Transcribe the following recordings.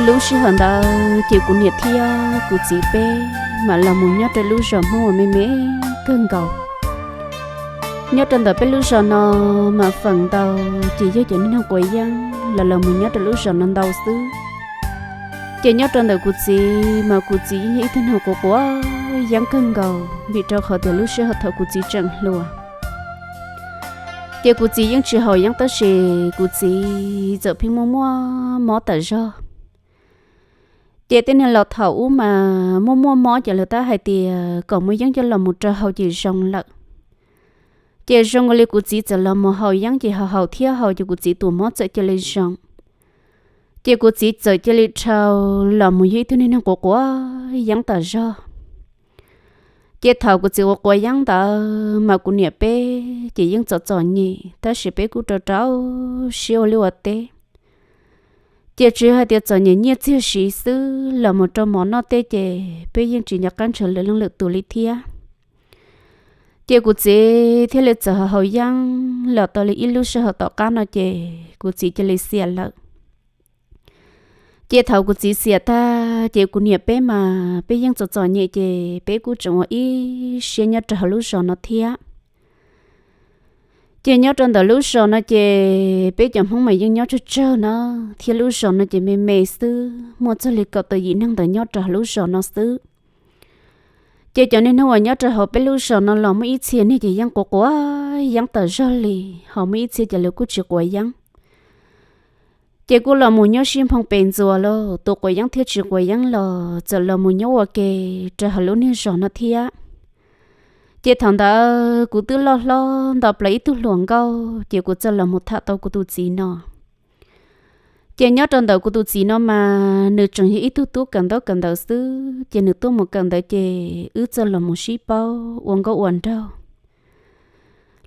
Lub sij hawm ntawd ces kuv niam thiab kuv txiv peb mam los mus nyob rau lub zos Hmoob uas me me kawg nkaus. Nyob rau ntawm peb lub zos no mas feem ntau ces yog cov niag neeg quav yeeb los los mus nyob rau lub zos no ntau xwb. Ces nyob rau ntawm kuv txiv mas kuv txiv yeej yog ib tug neeg quav quav yeeb kawg nkaus, vim rau qhov tias lub sij hawm thaum kuv txiv tseem hluas ces kuv txiv yeej tsis haus yeeb, tab sis kuv txiv txawm pheej muaj muaj mob tas zog. Ces tej niag laus thaum ub mas muaj muaj mob ces lawv tab hais tias kom muab yeeb coj los mus rau haus ces zoo lawm. Ces zoo li kuv txiv txawm los mus haus yeeb ces haus haus thiab haus ces kuv txiv tus mob txawm cia li zoo. Ces kuv txiv txawm cia li dhau los mus yog ib tug niag neeg quav quav yeeb tas zog. Ces thaum kuv txiv quav quav yeeb ntawd mas kuv niam peb ces yeej txom txom nyem, tab sis peb kuj rau rau siab ua liaj ua teb. Ces tsis hais tias txom nyem nyiaj txiag siv xwb, los mus rau mov noj tej ces peb yeej tsis nco qab ntshaw lwm leej lwm tus li thiab. Ces kuv txiv thiaj li txawm haus yeeb los tau li ib lub sij hawm tom qab no ces kuv txiv cia li xiam lawm. Ces thaum kuv txiv xiam tag ces kuv niam peb mas peb yeej txom txom nyem ces peb kuj tseem ua ib siab nyob rau hauv lub zos no thiab. Ces nyob rau ntawm lub zos no ces peb cov Hmoob mas yeej nyob tsawg tsawg na, thiab lub zos no ces me me xwb, muaj txog li kaum tawm yim neeg ntawd nyob rau hauv lub zos no xwb. Ces cov niag neeg uas nyob rau hauv peb lub zos no los muaj ib txhia niag ces yeej quav quav yeeb tas zog li, ho muaj ib txhia ces lawv kuj tsis quav yeeb. Ces kuj los mus nyob sib nphoo pes ntxuas lauj, tus quav yeeb thiab tsis quav yeeb los txawm los mus nyob ua ke rau hauv lub niag zos no thiab. Ces thaum ntawd kuv twb loj hlob nto plaws ib tug hluas nkauj, ces kuv txawm los mus tham tau kuv tus txiv no. Ces nyob rau ntawm kuv tus txiv no mas nws tseem yog ib tug tub kawm ntaub kawm ntawv xwb, ces nws tuaj mus kawm ntawv ces wb txawm los mus sib paub ua nkauj ua nraug.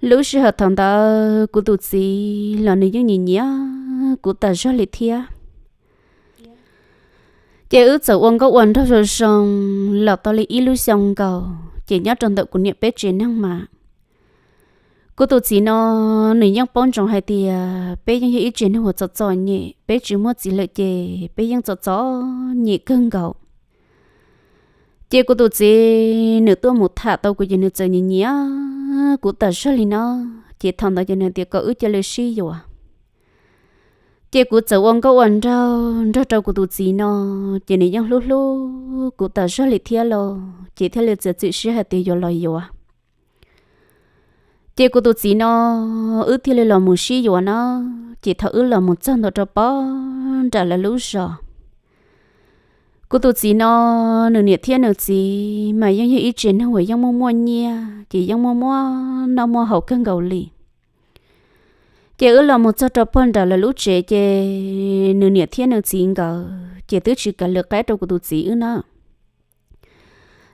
Lub sij hawm thaum ntawd kuv tus txiv los nws yeej nyiam nyiam kuv tas zog li thiab. Ces wb txawm ua nkauj ua nraug zoo zoo los tau li ib lub xyoo nkaus, ces nyob rau ntawm kuv niam peb tsev neeg mas kuv tus txiv no nws yeej paub ntsoov hais tias peb yeej yog ib tsev neeg uas txom txom nyem, peb tsis muaj txiv lawm ces peb yeej txom txom nyem kawg nkaus. Ces kuv tus txiv nws tuaj mus tham tau kuv ces nws txawm nyiam nyiam kuv tas zog li no. Ces thaum ntawd ces nws tias kom wb cia li sib yuav. Ces kuv txawm ua nkauj ua nraug nrog rau kuv tus txiv no, ces nws yeej hlub hlub kuv tas zog li thiab los, ces thiaj li txiav txim siab hais tias yuav los yuav. Ces kuv tus txiv no wb thiaj li los mus sib yuav na. Ces thaum wb los mus txog ntua rau pog nram lawv lub zos, kuv tus txiv no nws niam thiab nws txiv mas yeej yog ib tsev neeg uas yeej muaj muaj nyiaj, ces yeej muaj muaj noj muaj haus kawg nkaus li. Ces wb los mus txog rau pog nram lawv lub tsev, ces nws niam thiab nws txiv nkawd ces twb tsis kav lwm qaib rau kuv tus txiv wb na.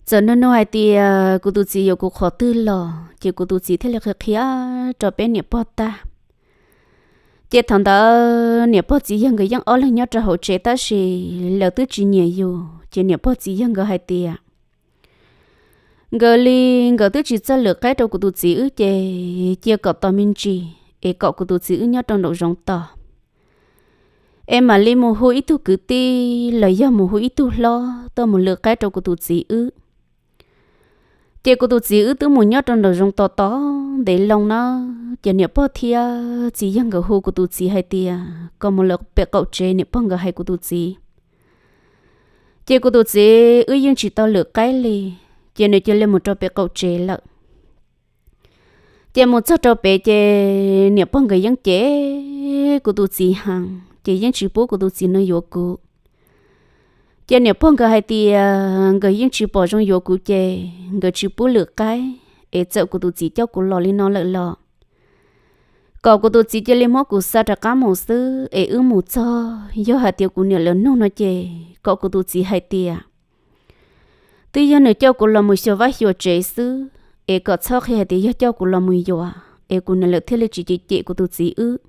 Txawm nug nug hais tias kuv tus txiv yuav kuv qhov twg los, ces kuv tus txiv thiaj li qhia qhia rau peb niam pog tag. Ces thaum ntawd niam pog txiv yawg nkawd yeej ob leeg nyob rau hauv tsev, tab sis lawv twb tsis nyiam yus, ces niam pog txiv yawg nkawd hais tias nkawd li nkawd twb tsis txawj lwm qaib rau kuv tus txiv wb, ces cia kom tos me ntsis es kom kuv tus txiv wb nyob rau nraum zoov tos, es mam li mus hu ib tug kwv tij los yog mus hu ib tug hlob tuaj mus lwm qaib rau kuv tus txiv wb. Ces kuv tus txiv wb twb mus nyob rau nraum zoov tos tos ntev loo na, ces niam pog thiab txiv yawg nkawd hu kuv tus txiv hais tias kom mus lawm pem qaum tsev, niam pog nkawd hais kuv tus txiv. Ces kuv tus txiv wb yeej tsis tau lwm qaib li, ces nws cia li mus rau pem qaum tsev lawm. Ces mus txog rau pem ces niam pog nkawd yeej cem kuv tus txiv heev, ces yeej tsis pub kuv tus txiv no yuav kuv. Ces niam pog nkawd hais tias nkawd yeej tsis pom zoo yuav kuv, ces nkawd tsis pub lwm qaib, es txawm kuv tus txiv coj kuv los li no lawm los kom kuv tus txiv cia li muab kuv xa rov qab mus xwb, es wb mus txog yog hais tias kuv niam lawv nug no ces kom kuv tus txiv hais tias twb yog nws coj kuv los mus xyuas vaj xyuas tsev xwb, es kom txhob qhia hais tias yog coj kuv los mus yuav, es kuv niam lawv thiaj li tsis cem cem kuv tus txiv wb.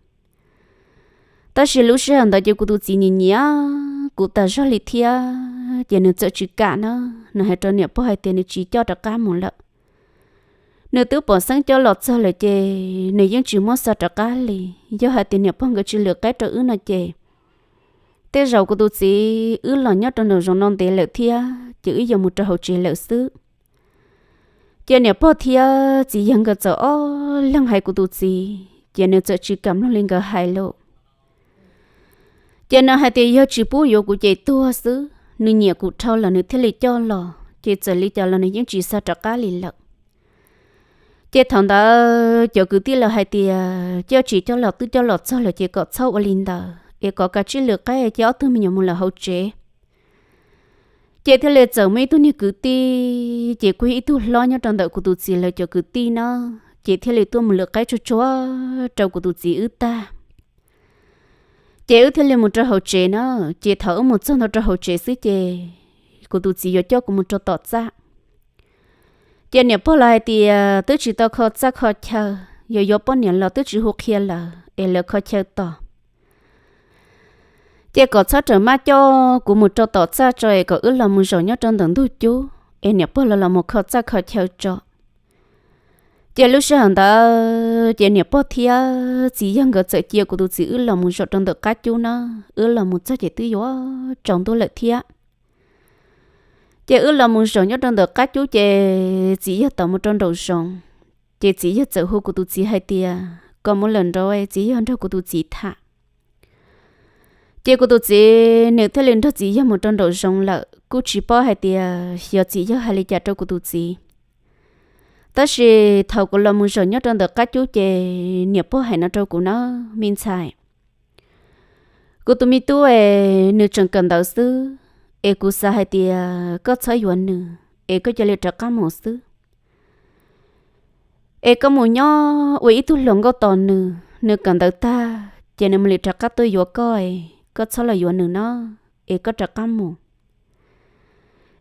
Tab sis lub sij hawm ntawd ces kuv tus txiv nyiam nyiam kuv tas zog li thiab, ces nws txawm tsis kam na. Nws hais rau niam pog hais tias nws tsis coj rov qab mus lawm. Nws twb pom xeeb coj los txog lawm ces nws yeej tsis muab xa rov qab li. Yog hais tias niam pog nkawd tsis lwm qaib rau wb no ces tej zaum kuv tus txiv wb los nyob rau nraum zoov no ntev lawm thiab ces wb yuav mus rau hauv tsev lawm xwb. Ces niam pog thiab txiv yawg nkawd txawm ob leeg hais kuv tus txiv ces nws txawm tsis kam mloog li nkawd hais lawm. Ces nws hais tias yog tsis pub yuav kuv ces tuag xwb, nws nyiam kuv dhau lawm nws thiaj li coj los, ces txawm li cas los nws yeej tsis xa rov qab li lawm. Ces thaum ntawd cov kwv tij lawv hais tias coj tsis coj los twb coj los txog lawm ces kom txhob ua li ntawd es kom kav tsij lwm qaib cia ob tug me nyuam mus lawm hauv tsev. Ces thiaj li txawm muaj ib tug niag kwv tij, ces kuj ib tug hlob nyob rau ntawm kuv tus txiv lawv cov kwv tij na, ces thiaj li tuaj mus lwm qaib tsuag tsuag rau kuv tus txiv wb tag. Ces wb thiaj li mus rau hauv tsev na, ces thaum wb mus txog ntua rau hauv tsev xwb ces kuv tus txiv yuav coj kuv mus rau tom txaj. Ces niam pog los hais tias twb tsis tau kho txaj kho chaw, yuav yuav poj niam los twb tsis hu qhia lawv es lawv kho chaw tos. Ces kom txhob rawm maj coj kuv mus rau tom txaj tso es kom wb los mus zaum nyob rau ntawm ntug cub es niam pog los los mus kho txaj kho chaw tso. Ces lub sij hawm ntawd ces niam pog thiab txiv yawg nkawd txawm cia kuv tus txiv wb los mus zaum rau ntawm qab cub na, wb los mus txog ces twb yuav tsaus ntuj lawm thiab. Ces wb los mus zaum nyob rau ntawm qab cub ces txiv yawg tawm mus rau nraum zoov. Ces txiv yawg txawm hu kuv tus txiv hais tias kom mus lawm nraud, txiv yawg nrog kuv tus txiv tham. Ces kuv tus txiv nws thiaj li nrog txiv yawg mus rau nraum zoov lawm, kuj tsis paub hais tias xyov txiv yawg hais li cas rau kuv tus txiv. Tab sis thaum kuv los mus zaum nyob rau ntawm qab cub ces niam pog hais no rau kuv na, me ntxhais, kuv tus me tub es nws tseem kawm ntawv xwb, es kuv xav hais tias koj txhob yuav nws, es koj cia li rov qab mus xwb. Es koj mus nyob ua ib tug hluas nkauj tos nws, nws kawm ntawv tag ces nws mam li rov qab tuaj yuav koj, koj txhob los yuav nws no, es koj rov qab mus.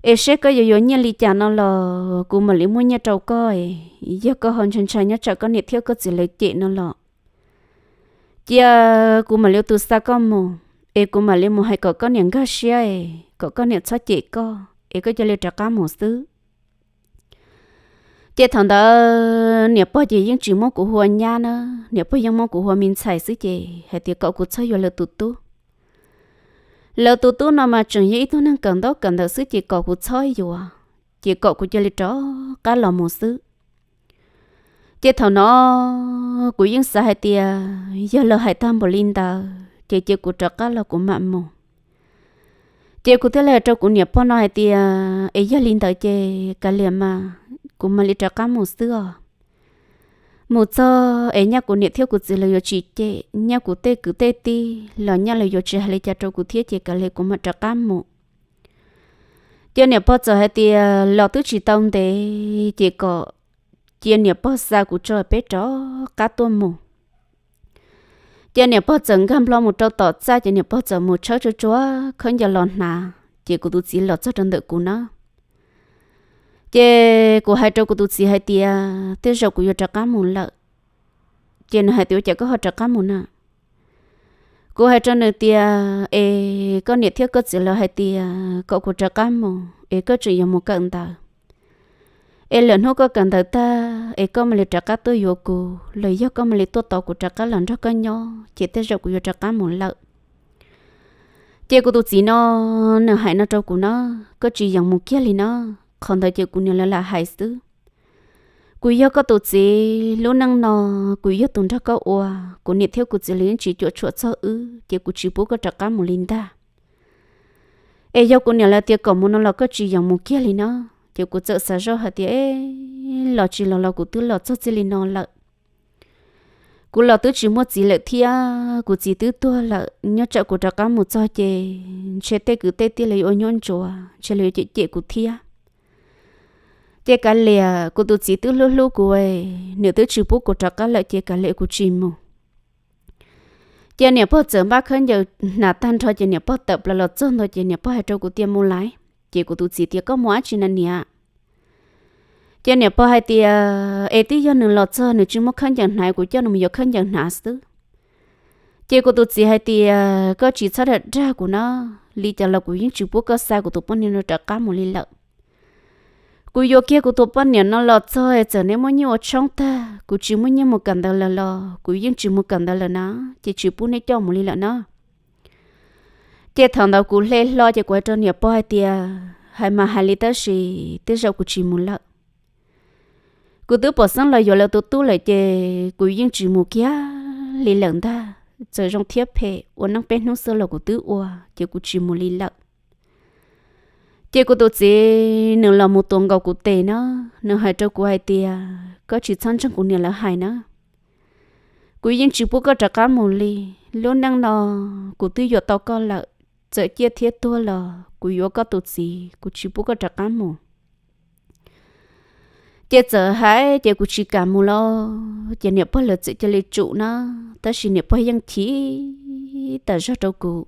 Es seb koj yuav yuav nyiaj li cas no los kuv mam li muab nyiaj rau koj, yog koj ho ntshai ntshai nyob tsam koj niam thiab koj txiv lawv cem no los cia kuv mam li ua tus xa koj mus, es kuv mam li mus hais kom koj niam nkag siab, kom koj niam txhob cem koj, es koj cia li rov qab mus xwb. Ces thaum ntawd niam pog ces yeej tsis muab kuv hu ua nyab na, niam pog yeej muab kuv hu ua me ntxhais xwb ces hais tias kom kuv txhob yuav lawv tus tub. Lawv tus tub no mas tseem yog ib tug neeg kawm ntaub kawm ntawv xwb ces kom kuv txhob yuav, ces kom kuv cia li rov qab los mus xwb. Ces thaum no kuv yeej xav hais tias yog lawv hais tag npaum li ntawd ces cia kuv rov qab los kuv mam mus. Ces kuv thiaj li hais rau kuv niam pog no hais tias es yog li ntawd ces kav liam mas kuv mam li rov qab mus xwb os. Mus txog es nyaj kuv niam thiab kuv txiv lawv yuav tsis cem, nyaj kuv tej kwv tej tij los nyaj lawv yuav tsis hais li cas rau kuv thiab ces kav liam kuv mam rov qab mus. Ces niam pog txawm hais tias los twb tsis tau ntev ces kom cia niam pog xa kuv tso peb rov qab tuaj mus. Ces niam pog txawm nkag nplo mus rau tom txaj ces niam pog txawm mus tshawb tsuag tsuag khaub ncaws los hnav ces kuv tus txiv los txog rau ntawm kuv na. Ces kuv hais rau kuv tus txiv hais tias tej zaum kuv yuav rov qab mus lawm. Ces nws hais tias ua cas koj ho rov qab mus na? Kuv hais rau nws tias es koj niam thiab koj txiv lawv hais tias kom kuv rov qab mus es koj tseem yuav mus kawm ntawv, es lwm hnub koj kawm ntawv tag es koj mam li rov qab tuaj yuav kuv los yog koj mam li tuaj tos kuv rov qab los nrog koj nyob ces tej zaum kuv yuav rov qab mus lawm. Ces kuv tus txiv no nws hais no rau kuv na, koj tsis yeem mus kiag li na, qhov ntawd ces kuv niam lawv lam hais xwb. Kuv yog koj tus txiv, lub neej no kuv yog tus nrog koj ua, kuv niam thiab kuv txiv lawv yeej tsis cuam tshuam txog wb ces kuv tsis pub koj rov qab mus li ntag. Es yog kuv niam lawv tias kom mus no los koj tsis yeem mus kiag li na. Ces kuv txawm xav zoj hais tias los tsis los los kuv twb los txog txij li no lawm. Kuv los twb tsis muaj txiv lawm thiab kuv txiv twb tuag lawm, nyob tsam kuv rov qab mus txog ces ntshe tej kwv tej tij lawv yuav ua nyuaj ntsuav, ntshe lawv yuav cem cem kuv thiab. Ces kav liam, kuv tus txiv twb hlub hlub kuv, nws twb tsis pub kuv rov qab lawm ces kav liam kuv tsis mus. Ces niam pog txawm npaj khaub ncaws hnav tag nrho ces niam pog tawm plaws los txog ntua ces niam pog hais rau kuv tias mus lawm. Ces kuv tus txiv tias koj mus dab tsi na niam? Ces niam pog hais tias es twb yog nws los txog nws tsis muaj khaub ncaws hnav kuv coj nws mus yuav khaub ncaws hnav xwb. Ces kuv tus txiv hais tias koj tsis txhob dag dag kuv na, li cas los kuv yeej tsis pub koj xa kuv tus poj niam no rov qab mus li lawm. Kuv yuav kiag kuv tus poj niam no los txog txawm neb muaj nyiaj ua tshoob tag kuv tsis muaj nyiaj mus kawm ntawv lawm los kuv yeej tsis mus kawm ntawv lawm na, ces tsis pub neb coj mus li lawm na. Ces thaum ntawd kuv hle hlo ces kuv hais rau niam pog hais tias, hais mas hais li tab sis tej zaum kuv tsis mus lawm. Kuv twb pom xeeb los yuav lawv tus tub lawm ces kuv yeej tsis mus kiag li lawm ntag. Txawm zoo thiab phem ua neej peb hnub xwb los kuv twb ua, ces kuv tsis mus li lawm. Ces kuv tus txiv nws los mus tuav nkaus kuv tes na, nws hais rau kuv hais tias, koj tsis txhob ntseeg kuv niam lawv hais na. Kuv yeej tsis pub koj rov qab mus li. Lub neej no kuv twb yuav tau koj lawm, txawm ciaj thiab tuag los kuv yuav koj tus txiv, kuv tsis pub koj rov qab mus. Ces txawm hais ces kuv tsis kam mus los, ces niam pog lawv txawm cia li tsum na, tab sis niam pog yeej chim tas zog rau kuv.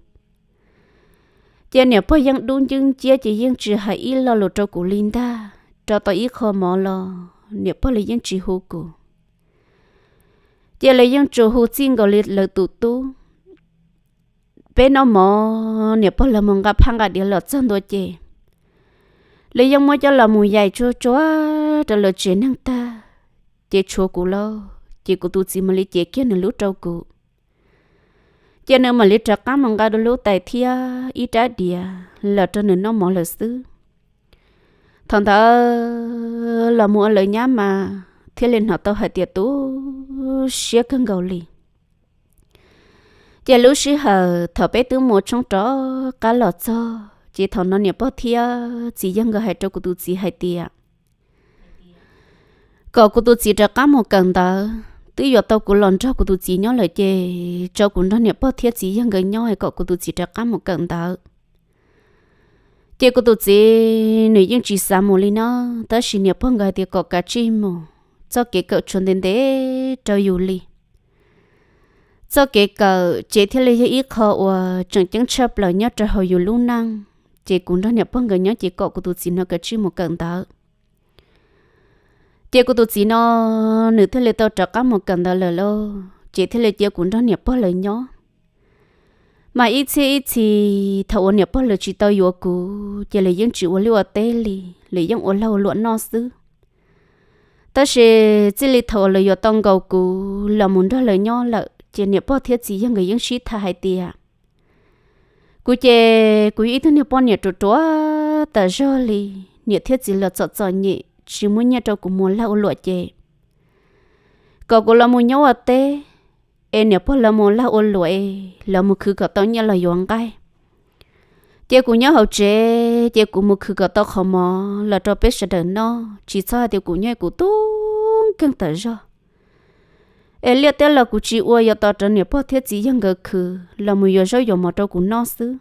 Ces niam pog yeej dub ncwb nciab ces yeej tsis hais ib lo lus rau kuv li ntag. Rau tau ib qho mov los niam pog lawv yeej tsis hu kuv. Ces lawv yeej tsuas hu txij nkaus li lawv tus tub. Peb noj mov niam pog lawv mus nqa phaj nqa diav los txog ntua ces lawv yeej muab coj los mus yaim tsuag tsuag rau lawv tsev neeg tag, ces tshuav kuv lauj, ces kuv tus txiv mam li cev kiag nws lub rau kuv. Ces nws mam li rov qab mus nqa dua lub tais thiab ib rab diav los rau nws noj mov lawm xwb. Thaum ntawd los mus ua lawv nyab mas thiaj li hnov tau hais tias tu siab kawg nkaus li. Ces lub sij hawm thaum peb twb mus tshoob rov qab los txog, ces thaum no niam pog thiab txiv yawg nkawd hais rau kuv tus txiv hais tias kom kuv tus txiv rov qab mus kawm ntawv, twb yuav tau kuv los nrog kuv tus txiv nyob lawm ces tso kuv nrog niam pog thiab txiv yawg nkawd nyob es kom kuv tus txiv rov qab mus kawm ntawv. Ces kuv tus txiv nws yeej tsis xav mus li no, tab sis niam pog nkawd hais tias kom kav tsij mus, txoj kev kawm tshuav ntev ntev rau yus li. Txoj kev kawm ces thiaj li yog ib qho uas tseem ceeb tshaj plaws nyob rau hauv yus lub neej. Ces kuv nrog niam pog nkawd nyob ces kom kuv tus txiv no kav tsij mus kawm ntawv. Ces kuv tus txiv no nws thiaj li tau rov qab mus kawm ntawv lawm lauj, ces thiaj li cia kuv nrog niam pog lawv nyob. Mas ib txhiab ib txhis thaum uas niam pog lawv tsis tau yuav kuv ces lawv yeej tsis ua liaj ua teb li, lawv yeej ua lag ua luam noj xwb. Tab sis txij li thaum uas lawv yuav tau nkaus kuv los mus nrog lawv nyob lawm ces niam pog thiab txiv yawg nkawd yeej sib tham hais tias kuv ces kuv yog ib tug niag poj niam ruam ruam tas zog li, niam thiab txiv los txom txom nyem tsis muaj nyiaj rau kuv mus ua lag ua luam ces kom kuv los mus nyob ua teb, es niam pog lawv mus lag ua luam es lawv mus khwv kom tau nyiaj los yuav nqaij. Ces kuv nyob hauv tsev ces kuv mus khwv kom tau qhov mov los rau peb sawv daws noj, tsis txhob hais tias kuv nyob kuv tub nkeeg tas zog. Es liaj teb los kuv tsis ua, yuav tos rau niam pog thiab txiv yawg nkawd khwv los mus yuav zaub yuav mov rau kuv noj xwb.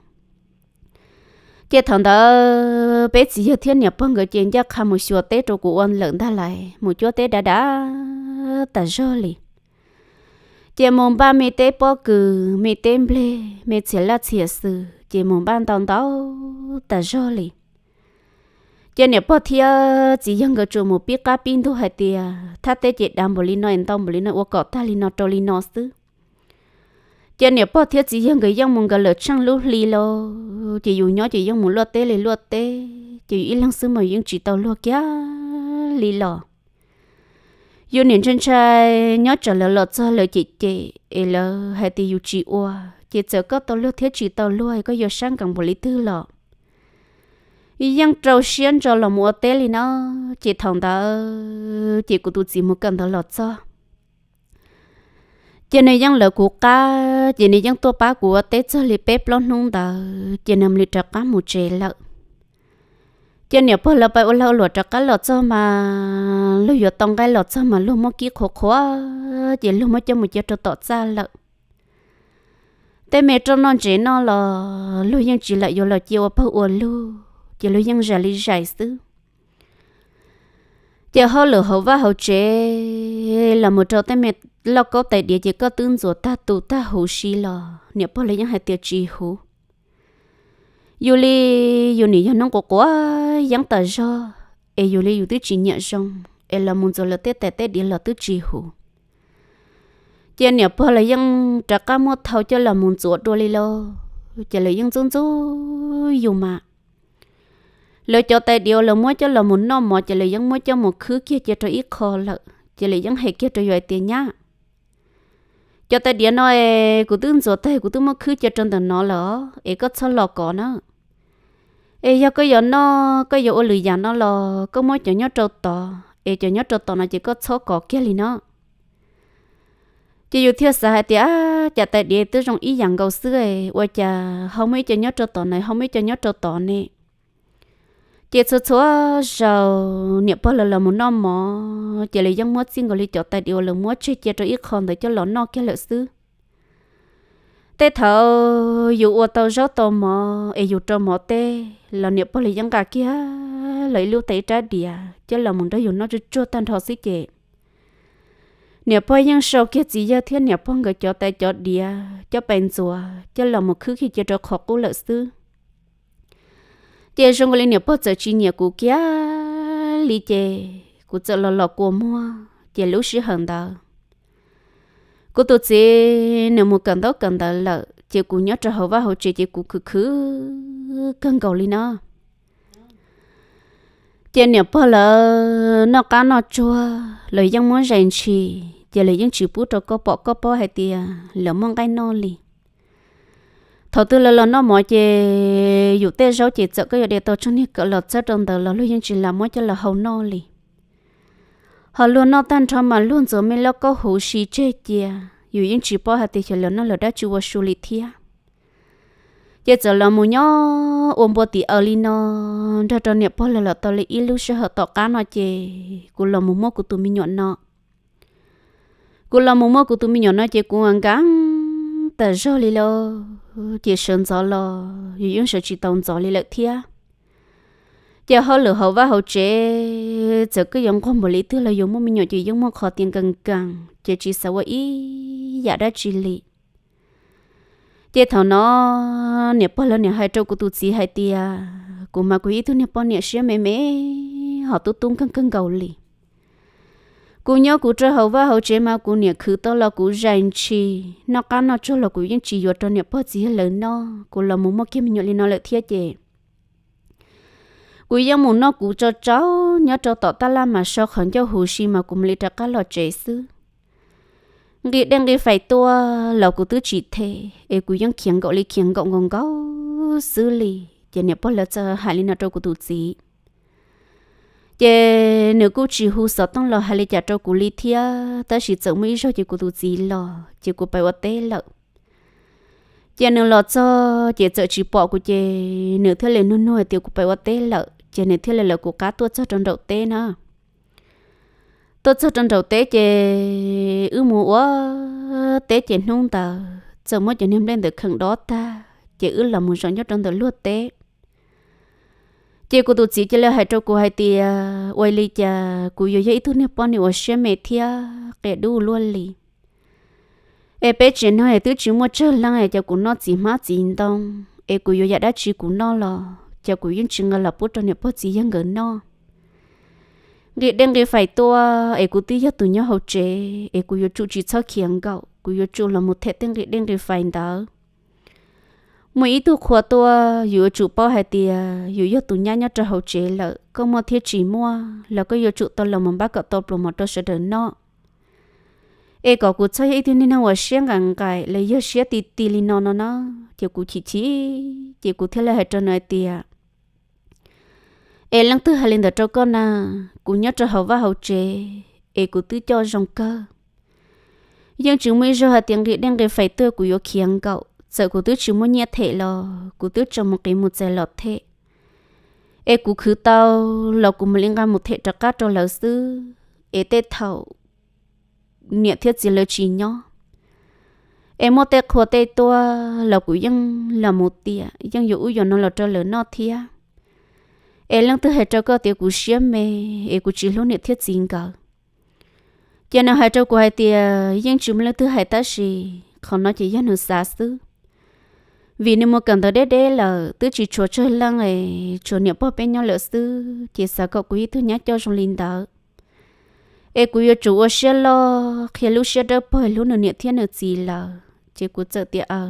Ces thaum ntawd peb txiv yawg thiab niam pog nkawd ces ncaj qha mus xyuas teb rau kuv ua lawm ntag lais, mus cuab teb dav dav tas zog li. Ces mus npaj me teb pob kws, me teb nplej, me txhiam laj txhiam xws, ces mus npaj ntau ntau tas zog li. Ces niam pog thiab txiv yawg nkawd tsuas mus pib qab pib ntug hais tias thaj teb ces dav npaum li no es ntau npaum li no, ua kom tag li no rau li no xwb. Ces niam pog thiab txiv yawg nkawd yeej mus nkawd lawm tsheej lub hli lauj, ces yus nyob ces yeej mus luaj teb li luaj teb, ces yus ib leeg xwb mas yeej tsis tau luag kiag li los. Yus niam ntshai ntshai nyob tsam lawv los txog lawv cem cem es lawv hais tias yus tsis ua, ces txawm koj tau luag thiab tsis tau luag koj yuav sab nkees npaum li twg los yeej rau siab ntso los mus ua teb li no. Ces thaum ntawd ces kuv tus txiv mus kawm ntawv los txog, ces nws yeej lawv kuv qab, ces nws yeej tuaj pab kuv ua teb txog li peb plaub hnub ntawd ces nws mam li rov qab mus tsev lawm. Ces niam pog lawv pab ua lag ua luam rov qab los txog mas luag yuav tau nqaij los txog mas luag muab kib qhuav qhuav, ces luag muab coj mus cia rau tom txaj lawm. Tej me roj noj ntsev noj los luag yeej tsis lam yuav los cia ua pawg ua lug, ces luag yeej zais li zais xwb. Ces hauj lwm hauv vaj hauv tsev los mus rau tej me lauj kaub tais diav ces koj twb ntxuav tag tus tag huv si los niam pog lawv yeej hais tias tsis huv. Yus li yus nim yog noob quav quav yeeb tas zog, es yus li yus twb tsis nyiam zoo, es los mus ntxuav lawv tej tais tej diav los twb tsis huv. Ces niam pog lawv yeej rov qab muab thau coj los mus ntxuav dua li lauj, ces lawv yeej ntxub ntxub yus mas. Lawv cov tais diav uas lawv muab coj los mus noj mov ces lawv yeej muab coj mus khwb kiag cia rau ib qho lawm, ces lawv yeej hais kiag rau yus hais tias nyab, Cov tais diav no es kuv twb ntxuav tag, kuv twb muab khwb cia rau ntawm no lawm es koj txhob los kov na. Es yog koj yuav noj, koj yuav ua lwm yam no los koj muab cov nyob rau tod, es cov nyob rau tod no ces koj txhob kov kiag li no. Ces yus thiaj xav hais tias, cas tais diav twb zoo ib yam nkaus xwb, ua cas ho muaj ib co nyob rau tom no, ho muaj ib co nyob rau tod ne? Ces txhua txhua zaus niam pog lawv los mus noj mov ces lawv yeej muab txij nkaus li cov tais diav uas lawv muab tseg cia rau ib qho ntawd coj los noj kiag lawm xwb. Tej thaum yus ua tau zaub tau mov es yus rau mov teb los niam pog lawv yeej nqa kiag los ib lub tais ib rab diav coj los mus nrog yus noj tsuj tsuag tag nrho xwb ces niam pog yeej sau kiag txiv yawg thiab niam pog nkawd cov tais cov diav coj pais ntxuav coj los mus khwb kiag cia rau qhov qub lawm xwb. Ces zoo nkaus li niam pog txawm tsis nyiam kuv kiag li ces kuv txawm los los kua muag ces lub sij hawm ntawd kuv tus txiv nws mus kawm ntaub kawm ntawv lawm ces kuv nyob rau hauv vaj hauv tsev ces kuv khwv khwv kawg nkaus li no. Ces niam pog lawv noj qab noj tsuag lawv yeej muab zais ntshis ces lawv yeej tsis pub rau koj pom koj paub hais tias lawv muaj nqaij noj li. Thaum twg lawv los noj mov ces yus tej zaub ces txawm koj yuav de tau tsob niag kawm los txawb rau ntawd los luag yeej tsis lam muab coj los hau noj li. Ho luag noj tag nrho mas luag ntxuav me lauj kaub huv si tseg cia, yus yeej tsis paub hais tias xyov lawv noj lawv dab tsi ua su li thiab. Ces txawm los mus nyob ua npua tim aws li no nrog rau niam pog lawv los tau li ib lub sij hawm tom qab no ces kuv los mus muaj kuv tus me nyuam no. Kuv los mus muaj kuv tus me nyuam no ces kuv nkees tas zog li lauj, ces sawv ntxov los yus yeej sawv tsis tau ntxov li lawm thiab. Ces hauj lwm hauv vaj hauv tsev txawm koj yuav nquag npaum li twg los yus muaj me nyuam ces yeej muaj qhov tias nkees nkees ces tsis xav ua ib yam dab tsi li. Ces thaum no niam pog lawv niam hais rau kuv tus txiv hais tias kuv mas kuv ib tug niag poj niam siab me me ho tub tub nkeeg kawg nkaus li. Kuv nyob kuv rau hauv vaj hauv tsev mas kuv niam khwv tau los kuv zais ntshis, noj qab noj tsuag los kuv yeej tsis yuav rau niam pog txiv yawg lawv noj, kuv los mus muaj kiag me nyuam li no lawm thiab ces kuv yeej mus noj kuv tsau tsau nyob rau tom taj laj mas so qhov ncauj huv si mas kuv mam li rov qab los tsev xwb. Nqis dej nqis fais tuaj los kuv twb tsis them es kuv yeej khiav nkaum li khiav nkaum nkaus nkaus xwb li. Ces niam pog lawv txawm hais li no rau kuv tus txiv. Ces nws kuj tsis hu xov tooj los hais li cas rau kuv li thiab, tab sis txawm muaj ib zaug ces kuv tus txiv los ces kuv pais ua teb lawm. Ces nws los txog ces txawm tsis pom kuv ces nws thiaj li nug nug hais tias kuv pais ua teb lawm ces nws thiaj li lawv kuv qab tuaj txog rau nraum teb na. Tuaj txog rau nraum teb ces wb mus ua teb ces hnub ntawd txawm muab cov niag nplej ntawd kheem dob tag ces wb los mus zaum nyob rau ntawm luag teb. Ces kuv tus txiv cia li hais rau kuv hais tias ua li cas kuv yuav yog ib tug niag poj niam uas siab me thiab qias dub luaj li. Es peb tsev neeg es twb tsis muaj tsawg leej es cov kuv noj txiv hmab txiv ntoo, es kuv yuav yam dab tsi kuv noj los ces kuv yeej tsis nqa los pub rau niam pog txiv yawg nkawd noj. Nqis dej nqis fais tuaj es kuv twb yog tus nyob hauv tsev es kuv yuav tsum tsis txhob khiav nkaum, kuv yuav tsum los mus them tej nqis dej nqis fais ntawd. Muaj ib tug qhua tuaj yus yuav tsum paub hais tias yus yog tus nyab nyob rau hauv tsev lawm, koj muaj thiab tsis muaj los koj yuav tsum tau los mus npab kom tau pluas mov rau sawv daws noj. Es kom kuv txhob yog ib tug niag neeg uas siab nqaim nqaim los yog siab ti ti li no no na, ces kuv chim chim, ces kuv thiaj li hais rau nws hais tias, es leej twg hais li ntawd rau koj na? Kuv nyob rau hauv vaj hauv tsev es kuv twb coj zoo kawg. Yeej tsis muaj ib zaug hais tias nqis dej nqis fais tuaj kuv yuav khiav nkaum, txawm kuv twb tsis muaj nyiaj them los kuv twb tso mus qiv mus txais los them. Es kuv khwv tau los kuv mam li nqa mus them rov qab rau lawv xwb. Es tej thaum niam thiab txiv lawv tsis nyob, es muaj tej qhua tej tuaj los kuv yeej los mus tiam, yeej yuav ub yuav no los rau lawv noj thiab. Es leej twg hais rau koj tias kuv siab me, es kuv tsis hlub niam thiab txiv nkawd? Ces nws hais rau kuv hais tias yeej tsis muaj leej twg hais tab sis qhov no ces yog nws xav xwb. Vim nws mus kawm ntawv deb deb lawm twb tsis tshuav tsawg leej es tshuav niam pog peb nyob lawm xwb, ces xav kom kuv ib tug nyab coj zoo li ntawd, es kuv yuav tsum ua siab loj qhia lub siab dawb paug hlub nws niam thiab nws txiv lawm. Ces kuv txawm tias aw.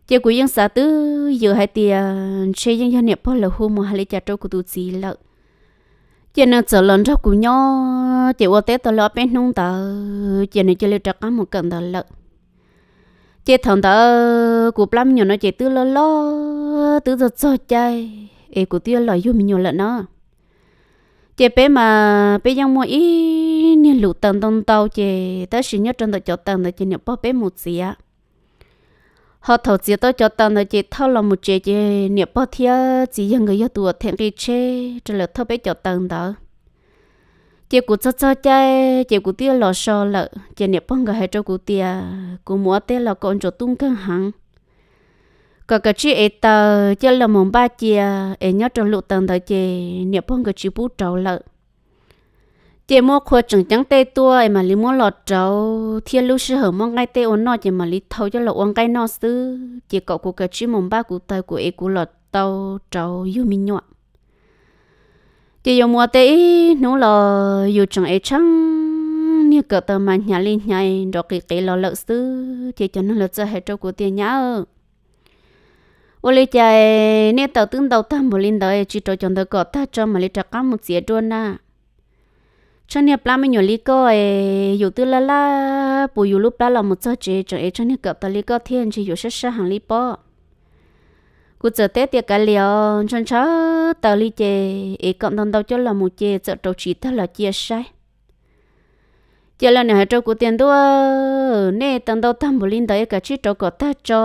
Ces kuv yeej xav twj ywm hais tias ntshe yeej yog niam pog lawv hu mus hais li cas rau kuv tus txiv lawm. Ces nws txawm los nrog kuv nyob, ces ua teb tau li ob peb hnub ntawd ces nws cia li rov qab mus kawm ntawv lawm. Ces thaum ntawd kuv plab me nyuam no ces twb loj loj twb txog txog caij es kuv twb yuav los yug me nyuam lawm na. Ces peb mas peb yeej muaj ib niag lub taws ntau ntau, ces tab sis nyob rau ntawm cov taws ntawd ces niam pog peb mus txiav. Ho thaum txiav tau cov taws ntawd ces thauj los mus tsev, ces niam pog thiab txiv yawg nkawd yog tus uas them nqi tsheb rau lawv thauj peb cov taws ntawd. Ces kuv txog txog caij ces kuv twb los so lawm, ces niam pog nkawd hais rau kuv tias kuv mus ua teb los kom ntsuav tub nkeeg heev, kom kav tsij ev taws coj los mus npaj cia, es nyob rau lub taws ntawd ces niam pog nkawd tsis pub rauv lawm. Ces muab qhua tseem ceeb tej tuaj es mam li muab los rauv, thiab lub sij hawm muab nqaij tej ua noj ces mam li thau coj los ua nqaij noj xwb, ces kom kuv kav tsij mus npaj kuv taws kuv es kuv los tau rauv yug me nyuam. Ces yuav mus ua teb ib hnub los yus tseem ev tshaj niag kawm taws mas hnyav li hnyav nrov qis qev los lawm xwb, ces cov neeg lawv txawm hais rau kuv tias, Nyab, ua li cas nej taws twb ntau tag npaum li ntawd tsis rauv cov ntawd kom tag tso mam li rov qab mus txiav dua na? Tsheej niag plab me nyuam li koj es yus twb laj laj pus yus lub plab los mus txog tsev tseem ev tsheej niag kawm taws li koj thiab, ntshe yuav sab sab heev li pob. Kuv txawm teb tias, Kav liam os, ntshaw ntshaw taws li ces ev kom ntau ntau coj los mus ces txawm rauv tsis tag los cia saib. Ces lawv nim hais rau kuv tias, Ntuj, nej taws ntau tag npaum li ntawd es kav tsij rauv kom tag tso,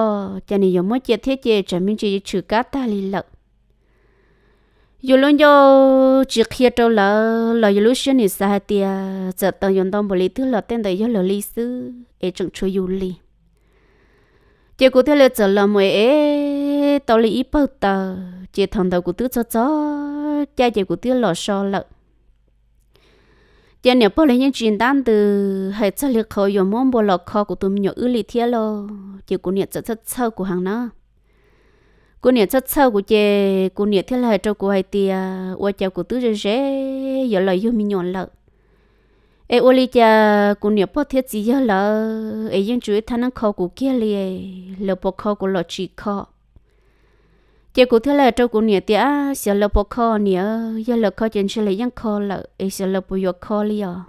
ces nws yuav muab cia thiab ces tsam me ntsis yuav tshwm kab tag li lawm. Yus lub ncauj tsis qhia rau lawv los yus lub siab nim xav hais tias txawm taws yuav ntau npaum li twg los tej ntawd yog lawv li xwb es tseem tshuav yus li. Ces kuv thiaj li txawm los mus ev ev tau li ib pawg taws, ces thaum ntawd kuv twb txog txog caij ces kuv twb los so lawm. Ces niam pog li yeej tsis ntab ntws hais txog li qhov yuav muab npua los kho kuv tus me nyuam wb li thiab lauj, ces kuv niam txawm txhawj txhawj kuv heev na. Kuv niam txhawj txhawj kuv ces kuv niam thiaj li hais rau kuv hais tias ua cas kuv twb ze ze yuav los yug me nyuam lawm, es ua li cas kuv niam pog thiab txiv yawg lawv es yeej tsis ua ib thaj neeb kho kuv kiag li, lawv puas kho kuv los tsis kho? Ces kuv thiaj li hais rau kuv niam tias, Xyov lawv puas kho niam, yog lawv kho ces ntshe lawv yeej kho lawm, es xyov lawv puas yuav kho li os.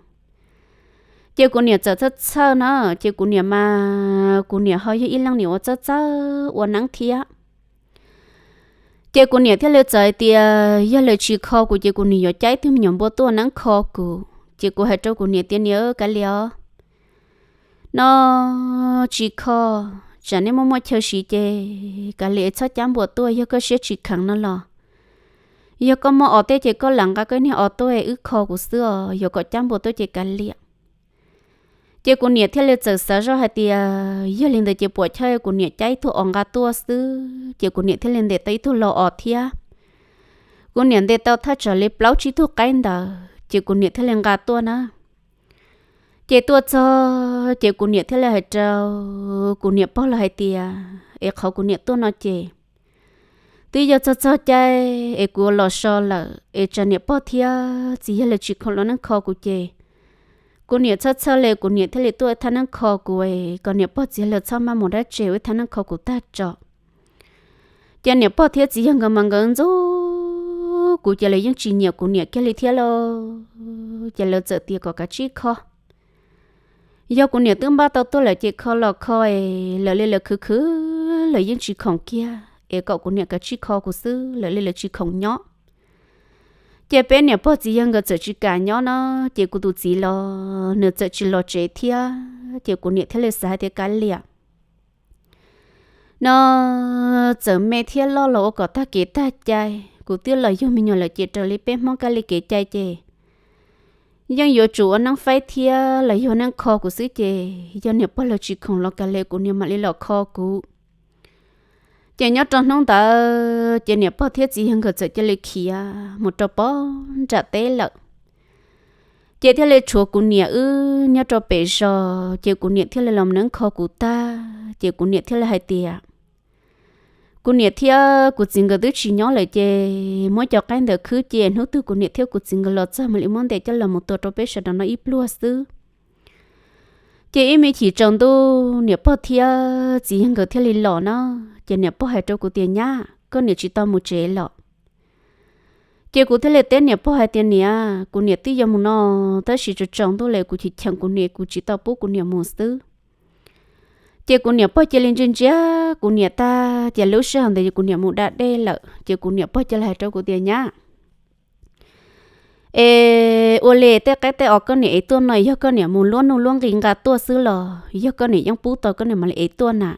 Ces kuv niam txawm txhawj txhawj na, ces kuv niam mas kuv niam ho yog ib leej niam uas txawj txawj ua neeb thiab. Ces kuv niam thiaj li txawm hais tias yog lawv tsis kho kuv ces kuv niam yuav caij ib tug me nyuam npua tuaj neeb kho kuv. Ces kuv hais rau kuv niam tias, Niam, kav liam os, no tsis kho, tsam nej muaj muaj chaw siv ces kav liam es txhob cab npua tuaj, yog koj siab tsis kheev no los yog koj muaj os tej ces koj lam nqa koj niag os tuaj es wb kho kuv xwb os, yuav kom cab npua tuaj ces kav liam. Ces kuv niam thiaj li txawm xav zoj hais tias yog li ntawd ces puam chawj kuv niam caij ib tug os nqa tuaj xwb, ces kuv niam thiaj li ntes tau ib tug lo os thiab. Kuv niam ntes tau thaj tsam li plaub tsib tug qaib ntawd ces kuv niam thiaj li nqa tuaj na. Ces tuaj txog ces kuv niam thiaj li hais rau kuv niam pog los hais tias es qhov kuv niam tuaj no ces twb yog txog txog caij es kuv los so lawm es tsam niam pog thiab txiv yawg lawv tsis khoom los neeb kho kuv ces kuv niam txhawj txhawj li kuv niam thiaj li tuaj ua ib thaj neeb kho kuv es kom niam pog txiv yawg lawv txhob maj mus dab tsi, ua ib thaj neeb kho kuv tag tso. Ces niam pog thiab txiv yawg nkawd mas nkawd ntxub kuv ces lawv yeej tsis nyiam kuv niam kiag li thiab lauj. Ces lawv txawm tias kom kav tsij kho. Yog kuv niam twb npaj tau tuaj lawm ces kho los kho es lawv li lawv khwv khwv lawv yeej tsis khoom kiag es kom kuv niam kav tsij kho kuv xwb, lawv li lawv tsis khoom nyob. Ces peb niam pog txiv yawg nkawd txawm tsis kam nyob na, ces kuv tus txiv los nws txawm tsis los tsev thiab, ces kuv niam thiaj li xav hais tias kav liam. No txawm me thiab loj los ua kom tag kev tag cai, kuv twb los yug me nyuam lawm ces raws li peb Hmoob kab li kev cai ces yeej yuav tsum ua neeb faib thiab los yog neeb kho kuv xwb ces yog niam pog lawv tsis khoom los kav liam kuv niam mam li los kho kuv. Ces nyob rau hnub ntawd ces niam pog thiab txiv yawg nkawd txawm cia li khiav mus rau pog nram teb lawm. Ces thiaj li tshuav kuv niam wb nyob rau pem zos, ces kuv niam thiaj li los neeb kho kuv tag, ces kuv niam thiaj li hais tias kuv niam thiab kuv txiv nkawd twb tsis nyob lawm ces muab cov qaib ntawd khwb ces hnub twg kuv niam thiab kuv txiv nkawd los txog mam li muab ntes coj los mus tua rau peb sawv daws noj ib pluag xwb. Ces ib me chim tsaus ntuj niam pog thiab txiv yawg nkawd thiaj li los na. Ces niam pog hais rau kuv tias nyab, koj niam tsis tau mus tsev los? Ces kuv thiaj li teb niam pog hais tias, Niam, kuv niam twb yuav mus no, tab sis tsaus tsaus ntuj lawm kuv chim cheem kuv niam, kuv tsis tau pub kuv niam mus xwb. Ces kuv niam pog cia li ntsia ntsia kuv niam tag, ces lub sij hawm ntawd kuv niam mus da dej lawm, ces kuv niam pog cia li hais rau kuv tias, Nyab, es ua li tej qaib tej os koj niam ev tuaj no yog koj niam mus luab nuj luab nqi nqa tuaj xwb los yog koj niam yeej pub tau koj niam mam li ev tuaj na?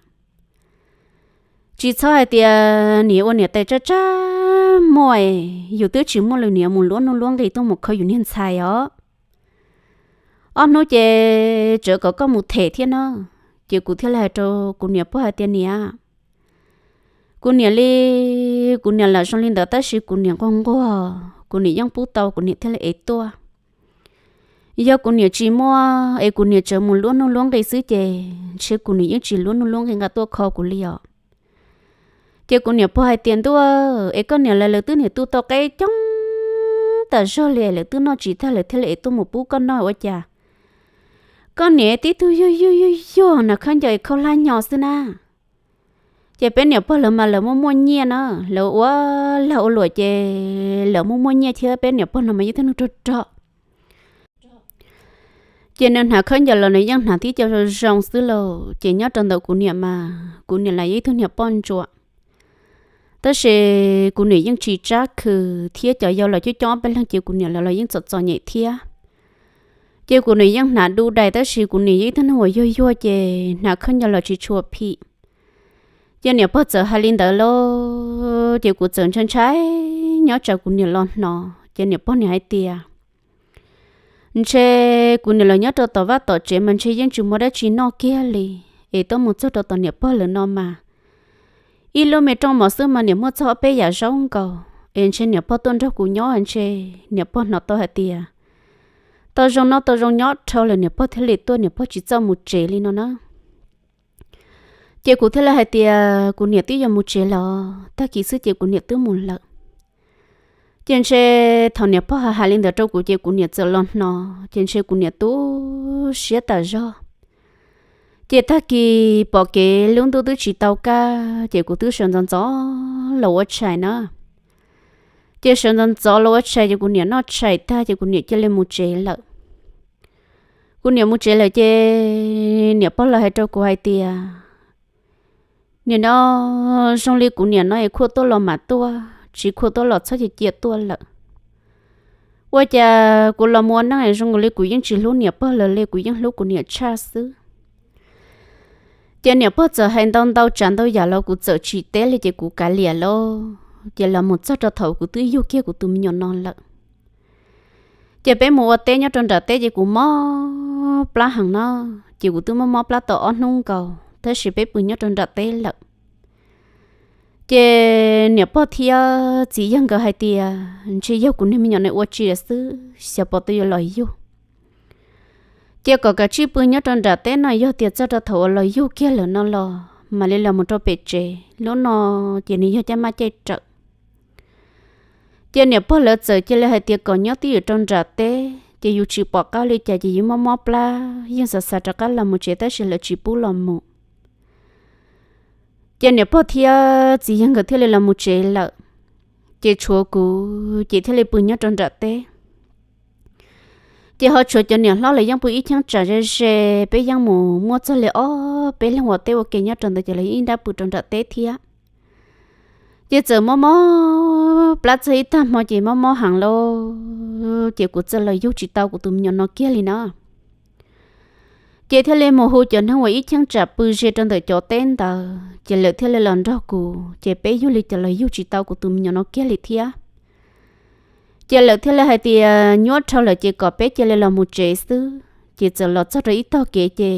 Tsis txhob hais tias niam ua niam tais tsab tsab muaj, yus twb tsis muaj li niam mus luab nuj luab nqi tuaj mus kho yus niag ntxhais os. Ob hnub ces tsam kom koj mus them thiab na. Ces kuv thiaj li hais rau kuv niam pog hais tias, Niam, kuv niam li, kuv niam lam zoo li ntawd tab sis kuv niam nquag nquag, kuv niam yeej pub tau kuv niam thiaj li ev tuaj. Yog kuv niam tsis muaj es kuv niam tsam mus luab nuj luab nqi xwb ces ntshe kuv niam yeej tsis luab nuj luab nqi nqa tuaj kho kuv li os. Ces kuv niam pog hais tias, Ntuj, es koj niam lawv lawv twb niam tu tau qaib coob tas zog li, lawv twb noj tsis tag lawv thiaj li ev tuaj mus pub koj noj ua cas koj niam tib tug yuag yuag yuag yuag nas khaub ncaws es khaub hlab nyo xwb na? Ces peb niam pog lawv mas lawv muaj muaj nyiaj na, lawv ua lag ua luam ces lawv muaj muaj nyiaj thiab, peb niam pog no mas yog ib tug neeg rog rog. Ces nws hnav khaub ncaws los nws yeej hnav tib co zoo zoo xwb lauj. Ces nyob rau ntawm kuv niam mas kuv niam los yog ib tug niam poj ntsuam, tab sis kuv niam yeej tsis tsab khw thiab, cov yau los coob coob ob peb leeg ces kuv niam lawv los yeej txom txom nyem thiab. Ces kuv niam yeej hnav du dais tab sis kuv niam yog ib tug neeg uas yuag yuag ces hnav khaub ncaws los tsis tshua phim. Ces niam pog txawm hais li ntawd lauj, ces kuv txawm ntshai ntshai nyob tsam kuv niam los hnov ces niam pog niam hais tias, Ntshe kuv niam los nyob rau tom vaj tom tsev mas ntshe yeej tsis muaj dab tsi noj kiag li, es tuaj mus txog rau tom niam pog lawv no mas ib lub me rooj mov xwb mas niam muaj txog ob peb yam zaub nkaus, es ntshe niam pog tuaj nrog kuv nyob ntshe niam pog hnov tau hais tias tau zoo noj tau zoo nyob dhau lawm niam pog thiaj li tuaj, niam pog tsis txawj mus tsev li no na. Ces kuv thiaj li hais tias kuv niam twb yuav mus tsev los, tag kis xwb ces kuv niam twb mus lawm. Ces ntshe thaum niam pog hais li ntawd rau kuv ces kuv niam txawm los hnov ces ntshe kuv niam tu siab tas zog. Ces tag kis pom kev lub ntuj twb tsis tau kaj ces kuv twb sawv ntxov ntxov los ua tshais na. Ces sawv ntxov ntxov los ua tshais ces kuv niam noj tshais tag ces kuv niam cia li mus tsev lawm. Kuv niam mus tsev lawm ces niam pog los hais rau kuv hais tias, Niam no, zoo li kuv niam no es khua tuaj los mam tuaj, tsis khua tuaj los txhob cia cia tuaj lawm. Ua cas kuv los mus ua neej zoo li kuv yeej tsis hlub niam pog lawv li, kuv yeej hlub kuv niam tshaj xwb. Ces niam pog txawm hais ntau ntau tsav ntau yam los kuv txawm tsis teb li ces kuv kav liam lauj. Ces los mus txog rau thaum kuv twb yug kiag kuv tus me nyuam no lawm. Ces peb mus ua teb nyob rau nram teb ces kuv mob plab heev no, ces kuv twb mob mob plab tau ob hnub nkaus tab sis peb pw nyob rau nram teb lawm. Ces niam pog thiab txiv yawg nkawd hais tias ntshe yog kuv niag me nyuam no ua tsis lawm xwb, xyov puas tau yuav los yug. Ces kom kav tsij pw nyob rau nram teb no, yog tias txog rau thaum uas los yug kiag lawm no los mam li los mus rau pem tsev, lub no ces nws yog caij maj caij rawm. Ces niam pog lawv txawm cia li hais tias kom nyob twj ywm rau nram teb, ces yus tsis pom qab li cas ces yus mob mob plab yeej xav xav rov qab los mus tsev tab sis lawv tsis pub los mus. Ces niam pog thiab txiv yawg nkawd thiaj li los mus tsev lawm, ces tshuav kuv ces thiaj li pw nyob rau nram teb. Ces ho tshuav cov niam hlob lawv yeej pw ib cheeb tsam ze ze, peb yeej mus muaj txog li ob peb leeg ua teb ua ke nyob rau ntawd ces lawv yeej ib nrab pw rau nram teb thiab. Ces txawm mob mob plab txog ib tag hmo ces mob mob heev lauj, ces kuv txawm los yug tsis tau kuv tus me nyuam no kiag li na. Ces thiaj li mus hu cov neeg uas ib cheeb tsam pw ze rau ntawm cov teb ntawd ces lawv thiaj li los nrog kuv, ces peb yug li cas los yug tsis tau kuv tus me nyuam no kiag li thiab. Ces lawv thiaj li hais tias nyuaj dhau lawm ces kom peb cia li los mus tsev xwb, ces txawm los txog rau ib tog kev ces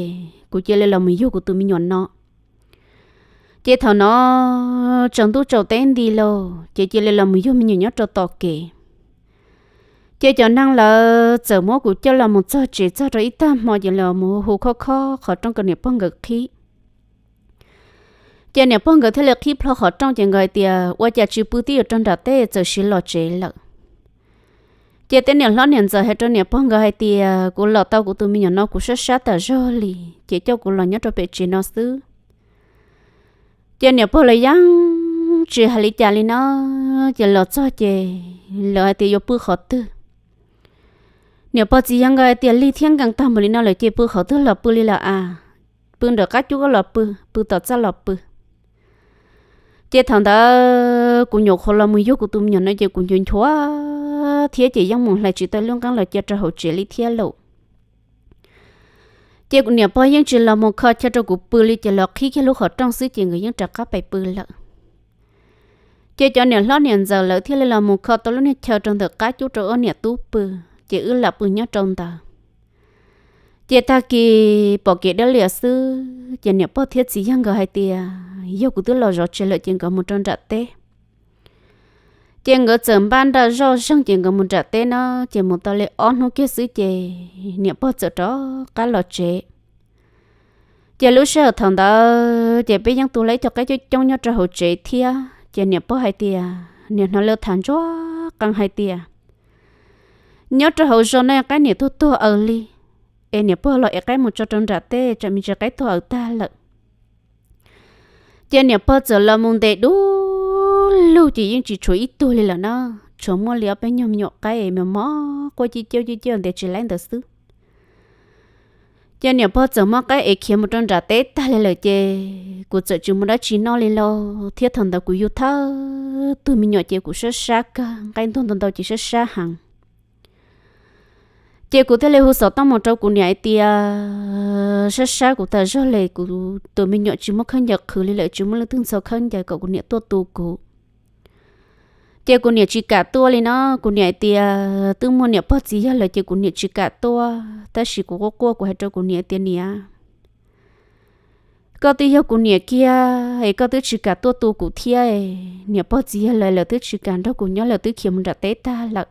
kuv cia li los mus yug kuv tus me nyuam no. Ces thaum no tsaus ntuj tsaus teb nti lauj, ces cia li los mus yug me nyuam nyob rau tom kev. Ces cov neeg lawv txawm muab kuv coj los mus txog tsev txog rau ib tag hmo ces los mus hu khob khob qhov rooj kom niam pog nkawd qhib. Ces niam pog nkawd thiaj li qhib plho qhov rooj ces nkawd hais tias ua cas tsis pw twj ywm rau nram teb txawm siv los tsev lawm. Ces tej niam hlob niam ntxawm hais rau niam pog nkawd hais tias kuv los tau kuv tus me nyuam no kuv sab sab tas zog li, ces coj kuv los nyob rau pem tsev no xwb. Ces niam pog lawv yeej tsis hais li cas li na, Ces los txog ces lawv hais tias yuav pw qhov twg. Niam pog txiv yawg nkawd hais tias lig thiab nkees tag npaum li no lawm ces pw qhov twg los pw li lawm as, pw nram qab cub koj los pw, pw tom txaj los pw. Ces thaum ntawd kuv nyuam qhuav los mus yug kuv tus me nyuam no ces kuv nchuav nchuav thiab ces yeej mus hlais tsis tau lub nqeeb los cia rau hauv tsev li thiab lauj. Ces kuv niam pog yeej tsis los mus kho chaw rau kuv pw li ces los qhib kiag lub qhov rooj xwb ces nkawd yeej rov qab pais pw lawm. Ces cov niam hlob niam ntxawm lawv thiaj li los mus kho tau lub niag chaw rau ntawm qab cub rau ob niam tub pw, ces wb lam pw nyob rau ntawd. Ces tag kis pom kev dawb liam xwb ces niam pog thiab txiv yawg nkawd hais tias yog kuv twb los zov tsev lawm ces nkawd mus rau nram teb. Ces nkawd txawm npaj nra zoj zeeg ces nkawd mus nram teb na, ces mus tau li ob hnub kiag xwb ces niam pog txawm rov qab los tsev. Ces lub sij hawm thaum ntawd ces peb yeej tu lawm ib co qaib coob coob nyob rau hauv tsev thiab ces niam pog hais tias, niam hnov lawv tham ntsuag qees hais tias nyob rau hauv zos no qaib niam tuag tuag aws li, es niam pog los ev qaib mus tso rau nram teb tsam me ntsis qaib tuag aws tag lawm. Ces niam pog txawm los mus ntes du lug ces yeej tsis tshuav ib tug li lawm na, tshuav muaj li ob peb nyuag me nyuam qaib mos mos quaj ciaj ciaj ciaj ciaj ntev tsis laib ntawd xwb. Ces niam pog txawm muab qaib ev khiav mus rau nram teb tag li lawm ces kuv txawm tsis muaj dab tsi noj li lauj, thiab thaum ntawd kuv yug thawj tug me nyuam ces kuv sab sab kawg, nqaij ntuag ntau ntau ces sab sab heev. Ces kuv thiaj li hu xov tooj mus rau kuv niam hais tias sab sab kuv tas zog li, kuv tus me nyuam tsis muaj khaub ncaws qhwv li lawm, tsis muaj leej twg ntxhua khaub ncaws kom kuv niam tuaj tu kuv. Ces kuv niam tsis kam tuaj li no, kuv niam hais tias twb muaj niam pog txiv yawg lawm ces kuv niam tsis kam tuaj, tab sis kuv quaj quaj kuv hais rau kuv niam tias niam, koj twb yog kuv niam kiag es koj twb tsis kam tuaj tu kuv thiab, niam pog txiv yawg lawv lawv twb tsis kam nrog kuv nyob, lawv twb khiav mus nram teb tag lawm.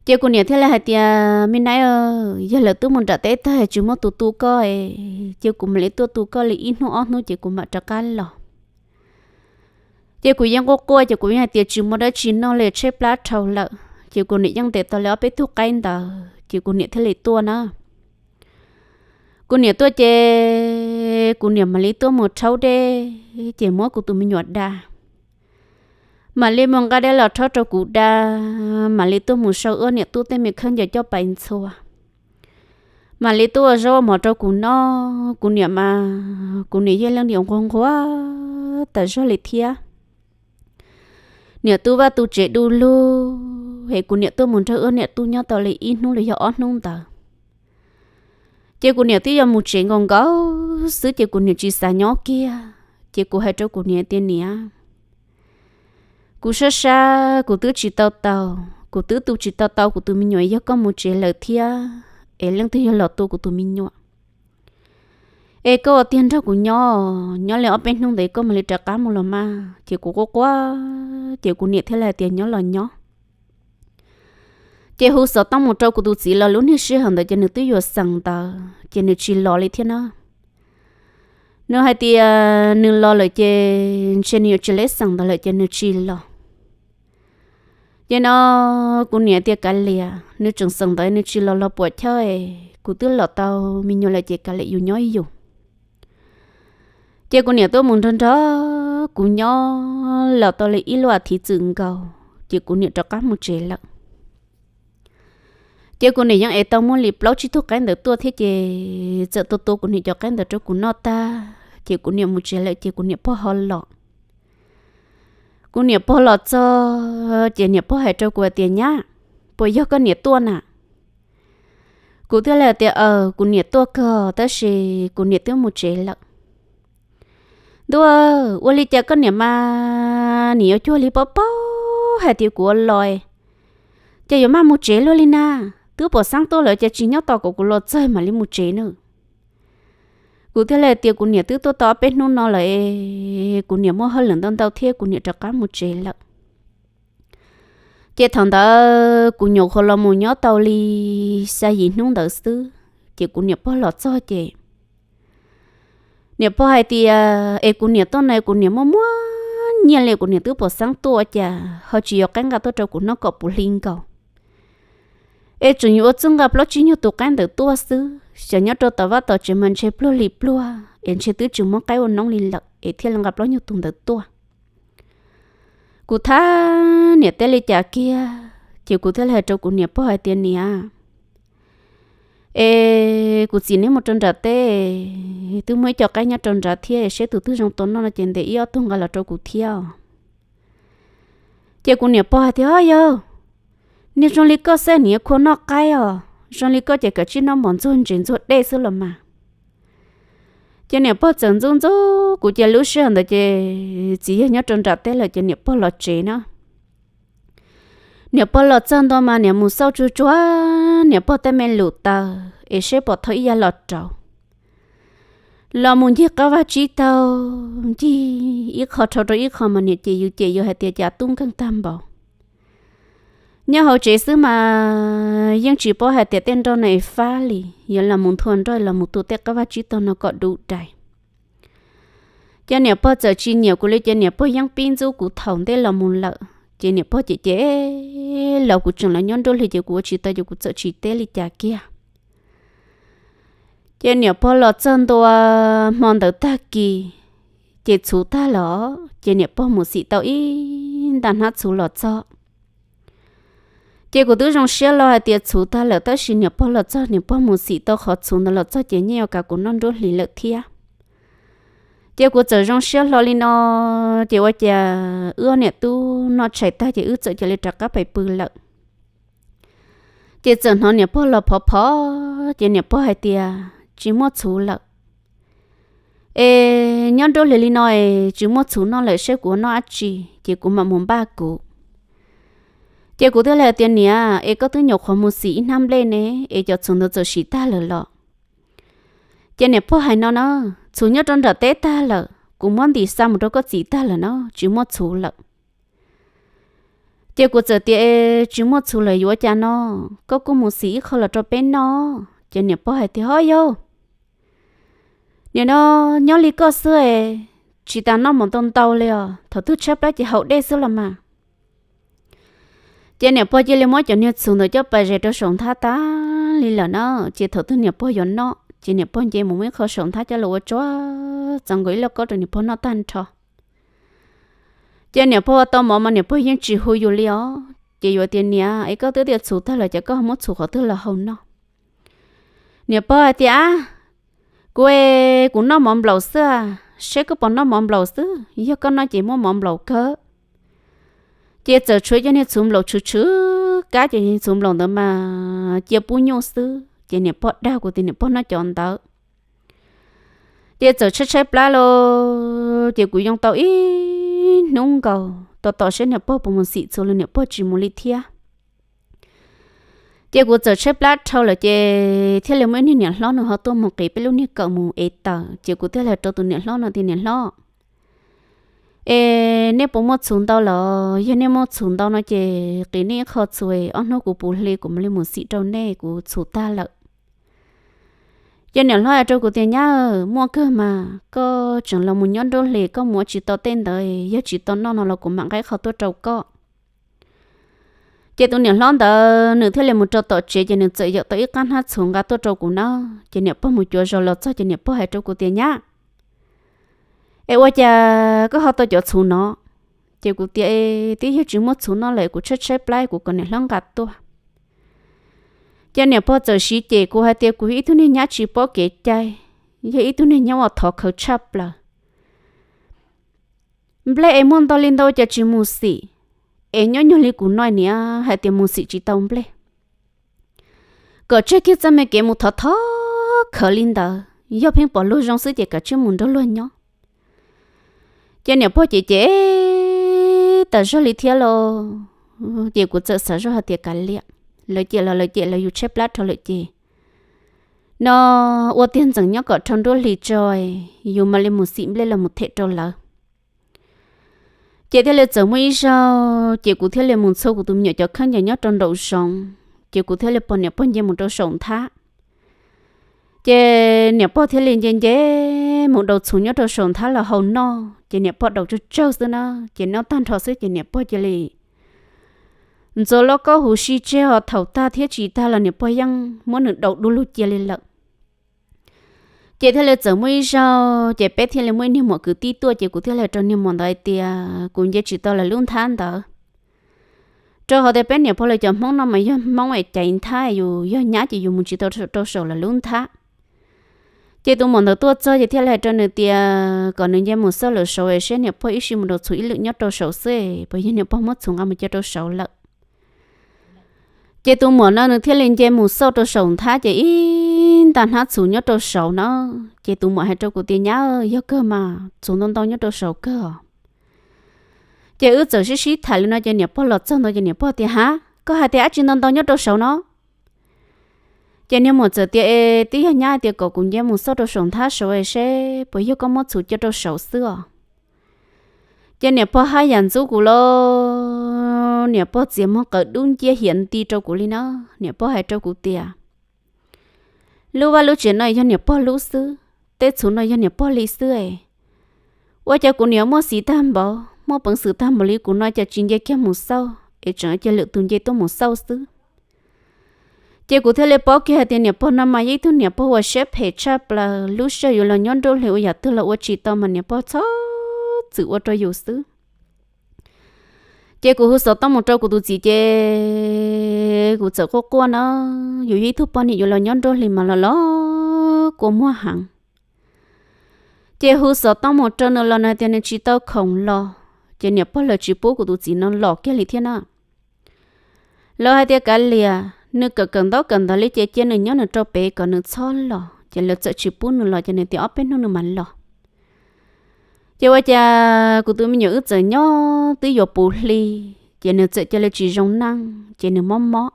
Ces kuv niam thiaj li hais tias me nab, yog lawv twb mus nram teb tag tsis muaj tus tu koj, ces kuv mam li tuaj tu koj li ib hnub ob hnub ces kuv mam rov qab los. Ces kuv yeej quaj quaj ces kuv yeej hais tias tsis muaj dab tsi noj li, tshaib plab dhau lawm, ces kuv niam yeej ntes tau li ob peb tug qaib ntawd ces kuv niam thiaj li tuaj na. Kuv niam tuaj ces kuv niam mam li tuaj mus rhaub dej ces muab kuv tus me nyuam da. Mam li mus nqa dej los rhaub rau kuv da, mam li tuaj mus sau wb niam tub tej me khaub ncaws coj pais ntxhua. Mam li tuaj ua zaub ua mov rau kuv noj, kuv niam mas kuv niam yog leej niam nquag nquag tas zog li thiab. Niam tub vaj tu tsev du lug es kuv niam tuaj mus nrog wb niam tub nyob tau li ib hnub los yog ob hnub ntawd. Ces kuv niam twb yuav mus tsev nkaus nkaus xwb ces kuv niam tsis xav nyob kiag, ces kuv hais rau kuv niam tias niam, kuv sab sab kuv twb tsis tau tau, kuv twb tu tsis tau tau kuv tus me nyuam, yog koj mus tsev lawm thiab es leej twg yog los tu kuv tus me nyuam? Es koj ua tiag nrog kuv nyob, nyob li ob peb hnub ntawd koj mam li rov qab mus los mas. Ces kuv quaj quaj, ces kuv niam thiaj li hais tias nyob los nyob. Ces hu xov tooj mus rau kuv tus txiv los lub niag sij hawm ntawd ces nws twb yuav xeem ntawd ces nws tsis los li thiab na. Nws hais tias nws los lawm ces ntshe nws yuav tsis leb xeem ntawd lawm ces nws tsis los. Ces no kuv niam tias kav liam, nws tseem xeem ntawd nws tsis los los puam chawj, kuv twb los tau me nyuam lawm ces kav liam yus nyob yus. Ces kuv niam tuaj mus nrog nrog kuv nyob los tau li ib lub as thiv txwm nkaus ces kuv niam rov qab mus tsev lawm. Ces kuv niam yeej ev tau muaj li plaub tsib tug qaib ntawd tuaj thiab ces txawm tua tua kuv niam cov qaib ntawd rau kuv noj tag ces kuv niam mus tsev lawm ces kuv niam pog ho los. Kuv niam pog los txog ces niam pog hais rau kuv hais tias nyab, puas yog koj niam tuaj na? Kuv thiaj li hais tias aws, kuv niam tuaj kawg tab sis kuv niam twb mus tsev lawm. Ntuj, ua li cas koj niam mas nim yuav cuag li paub paub hais tias kuv ua los, ces yuav maj mus tsev luaj li na. Twb pom xeeb tuaj lawm ces tsis nyob tos kom kuv los txog mam li mus tsev na. Kuv thiaj li hais tias kuv niam twb tuaj tau ob peb hnub no lawm, kuv niam muaj hauj lwm ntau ntau thiab kuv niam rov qab mus tsev lawm. Ces thaum ntawd kuv nyuam qhuav los mus nyob tau li xya yim hnub ntawd xwb ces kuv niam pog los txog ces niam pog hais tias es kuv niam tuaj no kuv niam muaj muaj nyiaj li, kuv niam twb pom xeeb tuaj ua cas ho tsis yuav qaib nqa tuaj rau kuv noj kom puv hli nkaus. Es tseem yuav ua txuj nqa plaub tsib nyuag tus qaib ntawd tuaj xwb, xyov nyob rau tom vaj tom tsev mas ntshe pluag li pluag es ntshe twb tsis muab qaib ua noob li lawm es thiaj li nqa plaub nyuag tus ntawd tuaj. Kuv thab niam teb li cas kiag, ces kuv thiaj li hais rau kuv niam pog hais tias, Niam, es kuv txiv neb mus rau nram teb, twb muaj ib co qaib nyob rau nrad thiab, seb tus twg zoo tau noj no ces ntes ib ob tug nqa los rau kuv thiab. Ces kuv niam pog hais tias, Au yau, niag zoo li koj xwb niag khua noj qaib os, zoo li koj ces kav tsij noj mov ntxuag ntses ntxuag dej xwb los mas. Ces niam pog txawm ntxub ntxub kuv, ces lub sij hawm ntawd ces txiv yawg nyob rau nram teb lawm, ces niam pog los tsev na. Niam pog los txog ntua mas niam mus xauj tsuag tsuag niam pog tej me lus taws es seb pom thaum ib yam los rauv, los mus ncig qab vaj tsib taug, ncig ib qho rau rau ib qho mas niam ces yus ces yus hais tias cas tub nkeeg tag npaum. Nyob hauv tsev xwb mas yeej tsis paub hais tias tej nroj no es fab li, yuav los mus nthua nroj los mus tua tej qab vaj tsib taug no kom dub dais. Ces niam pog txawm tsis nyiam kuv li, ces niam pog yeej pib ntxub kuv thaum ntej los mus lawm. Ces niam pog cem cem los kuv tseem los nyob nruab hlis, ces kuv ua tsis tau, ces kuv txawm tsis teb li cas kiag. Ces niam pog los txog ntua hmo ntawd tag kis, ces txhuv tag lawm, ces niam pog mus xim tau ib nta hnab txhuv los txog. Ces kuv twb zoo siab hlo hais tias txhuv tag lawm, tab sis niam pog los txog, niam pog mus xim tau qhov txhuv ntawd los txog ces yeej yuav kav kuv noj nruab hlis lawm thiab. Ces kuv txawm zoo siab hlo li no, ces ua cas wb ob niam tub noj tshais tag ces wb txawm cia li rov qab pais pw lawm. Ces txawm hnov niam pog los phov phov, ces niam pog hais tias, Tsis muaj txhuv lawm. Es nyob nruab hlis li no es tsis muaj txhuv noj lawm, seb kuv ua noj dab tsi, ces kuv mam mus npaj kuv. Ces kuv thiaj li hais tias, Niam, es koj twb nyuam qhuav mus xim ib hnab nplej ne, es cov txhuv ntawd txawm siv tag lawm los? Ces niam pog hais no na, Txhuv nyob rau nram teb tag lawm, kuv muab ntim xa mus rau koj txiv tag lawm na, tsis muaj txhuv lawm. Ces kuv txawm tias, Tsis muaj txhuv lawm yuav ua cas no, koj kuj mus xim ib qho los rau peb noj. Ces niam pog hais tias, Ho yau, nim no nyob li koj xwb es tsis tas noj mov ntau ntau li os, thaum twg tshaib plab ces haus dej xwb los mas. Ces niam pog cia li muab cov niag txhuv ntawd coj pas zes rau saum nthab tag li lawm na. Ces thaum twg niam pog yuav noj ces niam pog nce mus muab ib qho saum nthab coj los ua tsuag txaus nkaus ib lauj kaub rau niam pog noj tag nrho. Ces niam pog tau mov mas niam pog yeej tsis hu yus li os. Ces yuav tias, Niam, es koj twb tias txhuv tag lawm, ces koj ho muab txhuv qhov twg los haus noj? Niam pog hais tias, Kuv, kuv noj mov nplaum xwb, seb koj puas noj mov nplaum xwb, yog koj noj ces muaj mov nplaum kawg. Ces txawm tshuav cov niag txhuv nplaum tshwm tshwm kab, ces txhuv nplaum ntawd mas cia pub nyuj xwb. Ces niam pog dag kuv tias niam pog noj cov ntawd. Ces txawm tshaib tshaib plab los, ces kuv yoo tau ib hnub nkaus, tos tos seb niam pog puas mus xim txhuv los niam pog tsis mus li thiab. Ces kuv txawm tshaib plab dhau lawm, ces thiaj li muaj ib niag niam hlob nws ho tuaj mus qiv peb lub niag kawm mus ev taws. Ces kuv thiaj li hais rau tus niam hlob no tias, Niam hlob, es nej puas muaj txhuv ntau los? Yog nej muaj txhuv ntau no ces qiv nej ib qho txhuv, ob hnub kuv puv hli kuv mam li mus xim rau nej, kuv txhuv tag lawm. Ces niam hlob hais rau kuv tias, Nyab, muaj kawg mas, koj tseem los mus nyob nruab hlis, koj mus ua tsis tau tej ntawd, yog tsis tau noj no los kuv mam nqa ib qho tuaj rau koj. Ces tus niam hlob ntawd nws thiaj li mus rau tom tsev, ces nws txawm yawm tau ib qab hnab txhuv nqa tuaj rau kuv na. Ces niam pog mus cuav zos los txog, ces niam pog hais rau kuv tias, Nyab, es ua cas koj ho tau cov txhuv no? Ces kuv tias, Twb yog tsis muaj txhuv noj lawm, kuv tshaib tshaib plab, kuv kom niam hlob nqa tuaj. Ces niam pog txawm siv cem kuv hais tias kuv yog ib tug niag nyab tsis paub kev cai, yog ib tug niag nyab uas thov khawv tshaj plaws. Nplej es muaj ntau li ntau, cas tsis mus xim? Es nyob nyuag li kuv no niam hais tias mus xim tsis tau nplej, kom tseg kiag txoj me kev mus thov thov khawv li ntawd, yog pheej pom luag zoo xwb ces kav tsij mus nrog luag nyob. Ces niam pog cem cem tas zog li thiab los, ces kuv txawm xav zoj hais tias, Kav liam, lawv cem los lawv cem, lawv yus tshaib plab dhau lawm ces no ua tiag ntxeem nyob kom dhau nruab hlis tso, yus mam li mus xim nplej los mus them rau lawv. Ces thiaj li txawm muaj ib zaug, ces kuv thiaj li mus txhua kuv tus me nyuam cov khaub ncaws nyob rau nraum zoov, ces kuv thiaj li pom niam pog nce mus rau saum nthab. Ces niam pog thiaj li nce nce mus daus txhuv nyob rau saum nthab los haus noj, ces niam pog daus tsawg tsawg xwb na, ces noj tag nrho xwb ces niam pog cia li ntxuav lauj kaub huv si tseg, ho thaum tag thiab tsis tag los niam pog yeej muab nws daus du lug cia li lawm. Ces thiaj li txawm muaj ib zaug ces peb thiaj li muaj ib niag muam kwv tij tuaj ces kuv thiaj li hais rau niag muam ntawd hais tias kuv nce tsis tau lawv lub nthab ntawd, rau qhov tias peb niam pog lawv cov Hmoob no mas yog Hmoob es caiv nthab, yus yog nyab ces yus mus tsis tau rau saum lawv lub nthab. Ces tus muam ntawd tuaj txog ces thiaj li hais rau nws tias kom nws nce mus xauj lawv saud es seb niam pog ib sij mus rau txhuv ib lwm nyob rau saud xwb, puas yog niam pog muab txhuv nqa mus cia rau saud lawm. Ces tus muam no nws thiaj li nce mus xauj rau saum nthab ces ib nta hnab txhuv nyob rau saud no. Ces tus muam hais rau kuv tias nyab, yog kawg mas txhuv ntau ntau nyob rau saud kawg os. Ces wb txawm sib sib tham li no ces niam pog los txog ntawd ces niam pog tias ha, koj hais tias dab tsi ntau ntau nyob rau saud no? Ces niag muam txawm tias es twb yog nyab tias kom kuv nce mus xauj rau saum nthab saud es seb puas yog koj muab txhuv cia rau saud xwb os. Ces niam pog haj yam ntxub kuv los niam pog txiav muag qawv dub nciab hiav nti rau kuv li na. Niam pog hais rau kuv tias lub vaj lub tsev no yog niam pog lub xwb, tej txhuv no yog niam pog li xwb es ua cas kuv niam muaj xiv tag npaum, muaj peev xwm tag npaum li kuv no cas tsis nce kiag mus xauj es tseem cia lwm tus nce tuaj mus xauj xwb. Ces kuv thiaj li paub kiag hais tias niam pog no mas yog ib tug niam pog uas siab phem tshaj plaws, lub sij hawm yus los nyob nruab hlis ua yam twg los ua tsis tau mas niam pog txhob txwm ua rau yus xwb. Ces kuv hu xov tooj mus rau kuv tus txiv ces kuv txawm quaj quaj na, yus yog ib tug poj niam yus los nyob nruab hlis mas los los kua muag heev. Ces hu xov tooj mus rau nws los nws tias nws tsis tau khoom los, ces niam pog lawv tsis pub kuv tus txiv no los kiag li thiab na. Lawv hais tias kav liam, nws kawm kawm ntaub kawm ntawv li ces cia nws nyob nws rau pem kom nws txhob los, ces lawv txawm tsis pub nws los ces nws tias ob peb hnub nws mam los. Ces ua cas kuv tus me nyuam wb txawm nyob twb yuav puv hli, ces nws txawm cia li tsis zoo neej ces nws mob mob.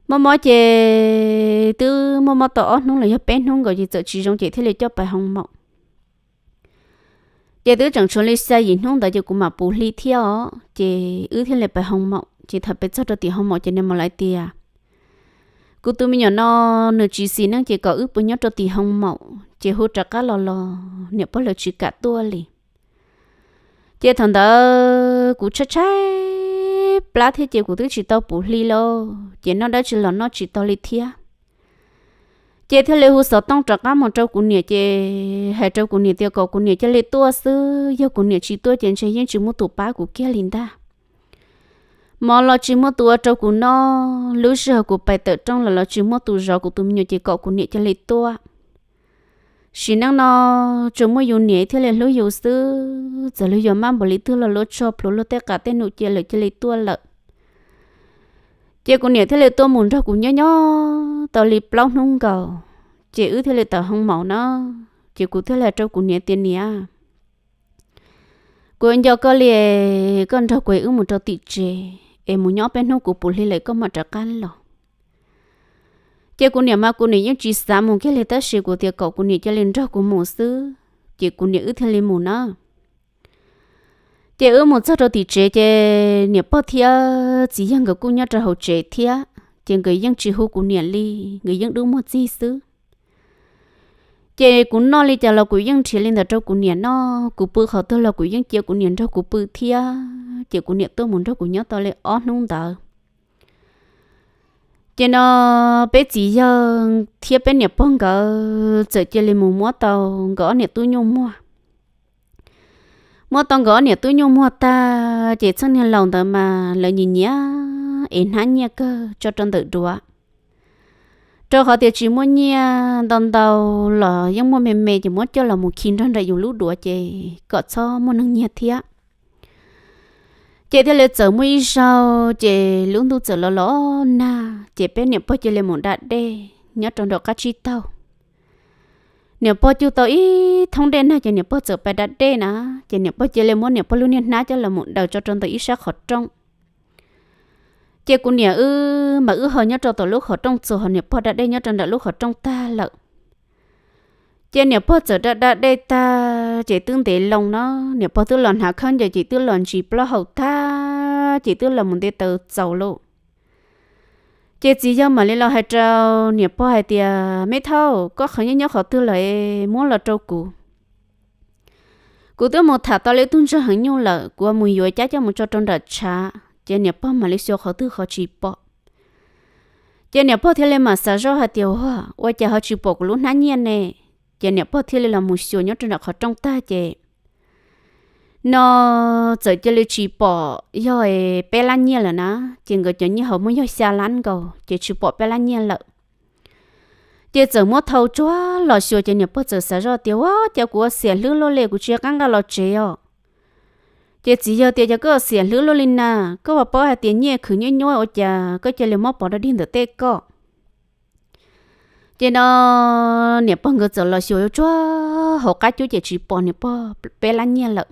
Mob mob ces twb mob mob tau ob hnub los yog peb hnub nkaus ces txawm tsis zoo ces thiaj li coj pais hoo maum. Ces twb tseem tshuav li xya yim hnub ntawd ces kuv mam puv hli thiab os, ces wb thiaj li pais hoo maum. Ces thaum pais txog rau tim hoo maum ces nws mam li tias kuv tus me nyuam no nws tsis xis neej ces kom wb pw nyob rau tim hoo maum ces hu rov qab los los niam pog lawv tsis kam tuaj li. Ces thaum ntawd kuv tshaib tshaib plab thiab ces kuv twb tsis tau puv hli lauj, ces noj dab tsi los noj tsis tau li thiab. Ces thiaj li hu xov tooj rov qab mus rau kuv niam ces hais rau kuv niam tias kom kuv niam cia li tuaj xwb, yog kuv niam tsis tuaj ces ntshe yeej tsis muaj tus pab kuv kiag li ntag. Mov los tsis muaj tus ua rau kuv noj, lub sij hawm kuv pais tawm rooj los los tsis muaj tus zov kuv tus me nyuam ces kom kuv niam cia li tuaj. Sim neej no tsuas muaj yus niam thiaj li hlub yus xwb, txawm luag yuav maj npaum li twg los luag tso plhuav luag tej qab tej num cia lawm cia li tuaj lawm. Ces kuv niam thiaj li tuaj mus nrog kuv nyob nyob tau li plaub hnub nkaus, ces wb thiaj li tawm hoo maum na. Ces kuv thiaj li hais rau kuv niam tias niam, kuv nco koj li, koj nrog kuv es wb mus rau tim tsev es mus nyob peb hnub kuv puv hli lawm koj mam rov qab los. Ces kuv niam mas kuv niam yeej tsis xav mus kiag li tab sis kuv tias kom kuv niam cia li nrog kuv mus xwb, ces kuv niam wb thiaj li mus na. Ces wb mus txog rau tim tsev ces niam pog thiab txiv yawg nkawd kuj nyob rau hauv tsev thiab, ces nkawd yeej tsis hu kuv niam li, nkawd yeej dub muag txig xwb. Ces kuv noj li cas los kuv yeej nrhiav li ntawd rau kuv niam noj, kuv pw qhov twg los kuv yeej cia kuv niam nrog kuv pw thiab, ces kuv niam tuaj mus nrog kuv nyob tau li ob hnub ntawd. Ces no peb txiv yawg thiab peb niam pog nkawd txawm cia li mus muab tau nkawd ob niam tub nyuj muag. Muab tau nkawd ob niam tub nyuj muag tag ces txheej niag laus ntawd mas lawv nyiam nyiam es hnab nyiaj kawg tso rau ntawm duav, rau qhov tias tsis muaj nyiaj ntau ntau los yeej muaj me me ces muab coj los mus khi nrog nraim yus lub duav ces kom txhob muaj neeg nyiag thiab. Ces thiaj li txawm muaj ib zaug ces lub ntuj txawm los los nag ces peb niam pog cia li mus da dej nyob rau nram qab tsib taug. Niam pog cug tau ib thoob dej nag ces niam pog txawm pais da dej na, ces niam pog cia li muab niam pog lub niag hnab coj los mus daws tso rau ntawm ib sab qhov rooj. Ces kuv niam wb mas wb ho nyob rau tom lub qhov rooj txuas ho niam pog da dej nyob rau nram lub qhov rooj tag lawm. Ces niam pog txawm da da dej tag ces twb ntev loo no, niam pog twb los hnav khaub ncaws ces twb los ntsis plaub hau tag ces twb los mus nte taws txaus lauj. Ces txiv yawg mam li los hais rau niam pog hais tias me thauj, koj qhov nyob nyob qhov twg lawm es muab los rau kuv. Kuv twb mus tham tau li tug ntsag heev nyuj lawm, kuv mus yuav cab coj mus tso rau nram tshav. Ces niam pog mam li xyuas qhov twg qhov tsis pom. Ces niam pog thiaj li mam xav zoj hais tias, Ua, ua cas ho tsis pom kuv lub hnab nyiaj ne? Ces niam pog thiaj li los mus xyuas nyob rau nram qhov rooj tag ces no txawm cia li tsis pom yog peb lab nyiaj lawm na. Ces nkawd cov nyiaj hauv muaj yog xya lab nkaus ces tsis pom peb lab nyiaj lawm. Ces txawm muab thau tsuag los xyuas ces niam pog txawm xav zoj tias, Ua cas kuv ua xiam hlwb luaj li, kuv tsis yog qab nqa los tsev os? Ces txiv yawg tias, Cas koj ua xiam hlwb luaj li na? Koj puas paub hais tias nyiaj khwv nyuaj nyuaj ua cas koj cia li muab pov rau dig ntawm tej koj? Ces no niam pog nkawd txawm los xyuas yuav tsuag hauv qab cub ces tsis pom niam pog peb lab nyiaj lawm.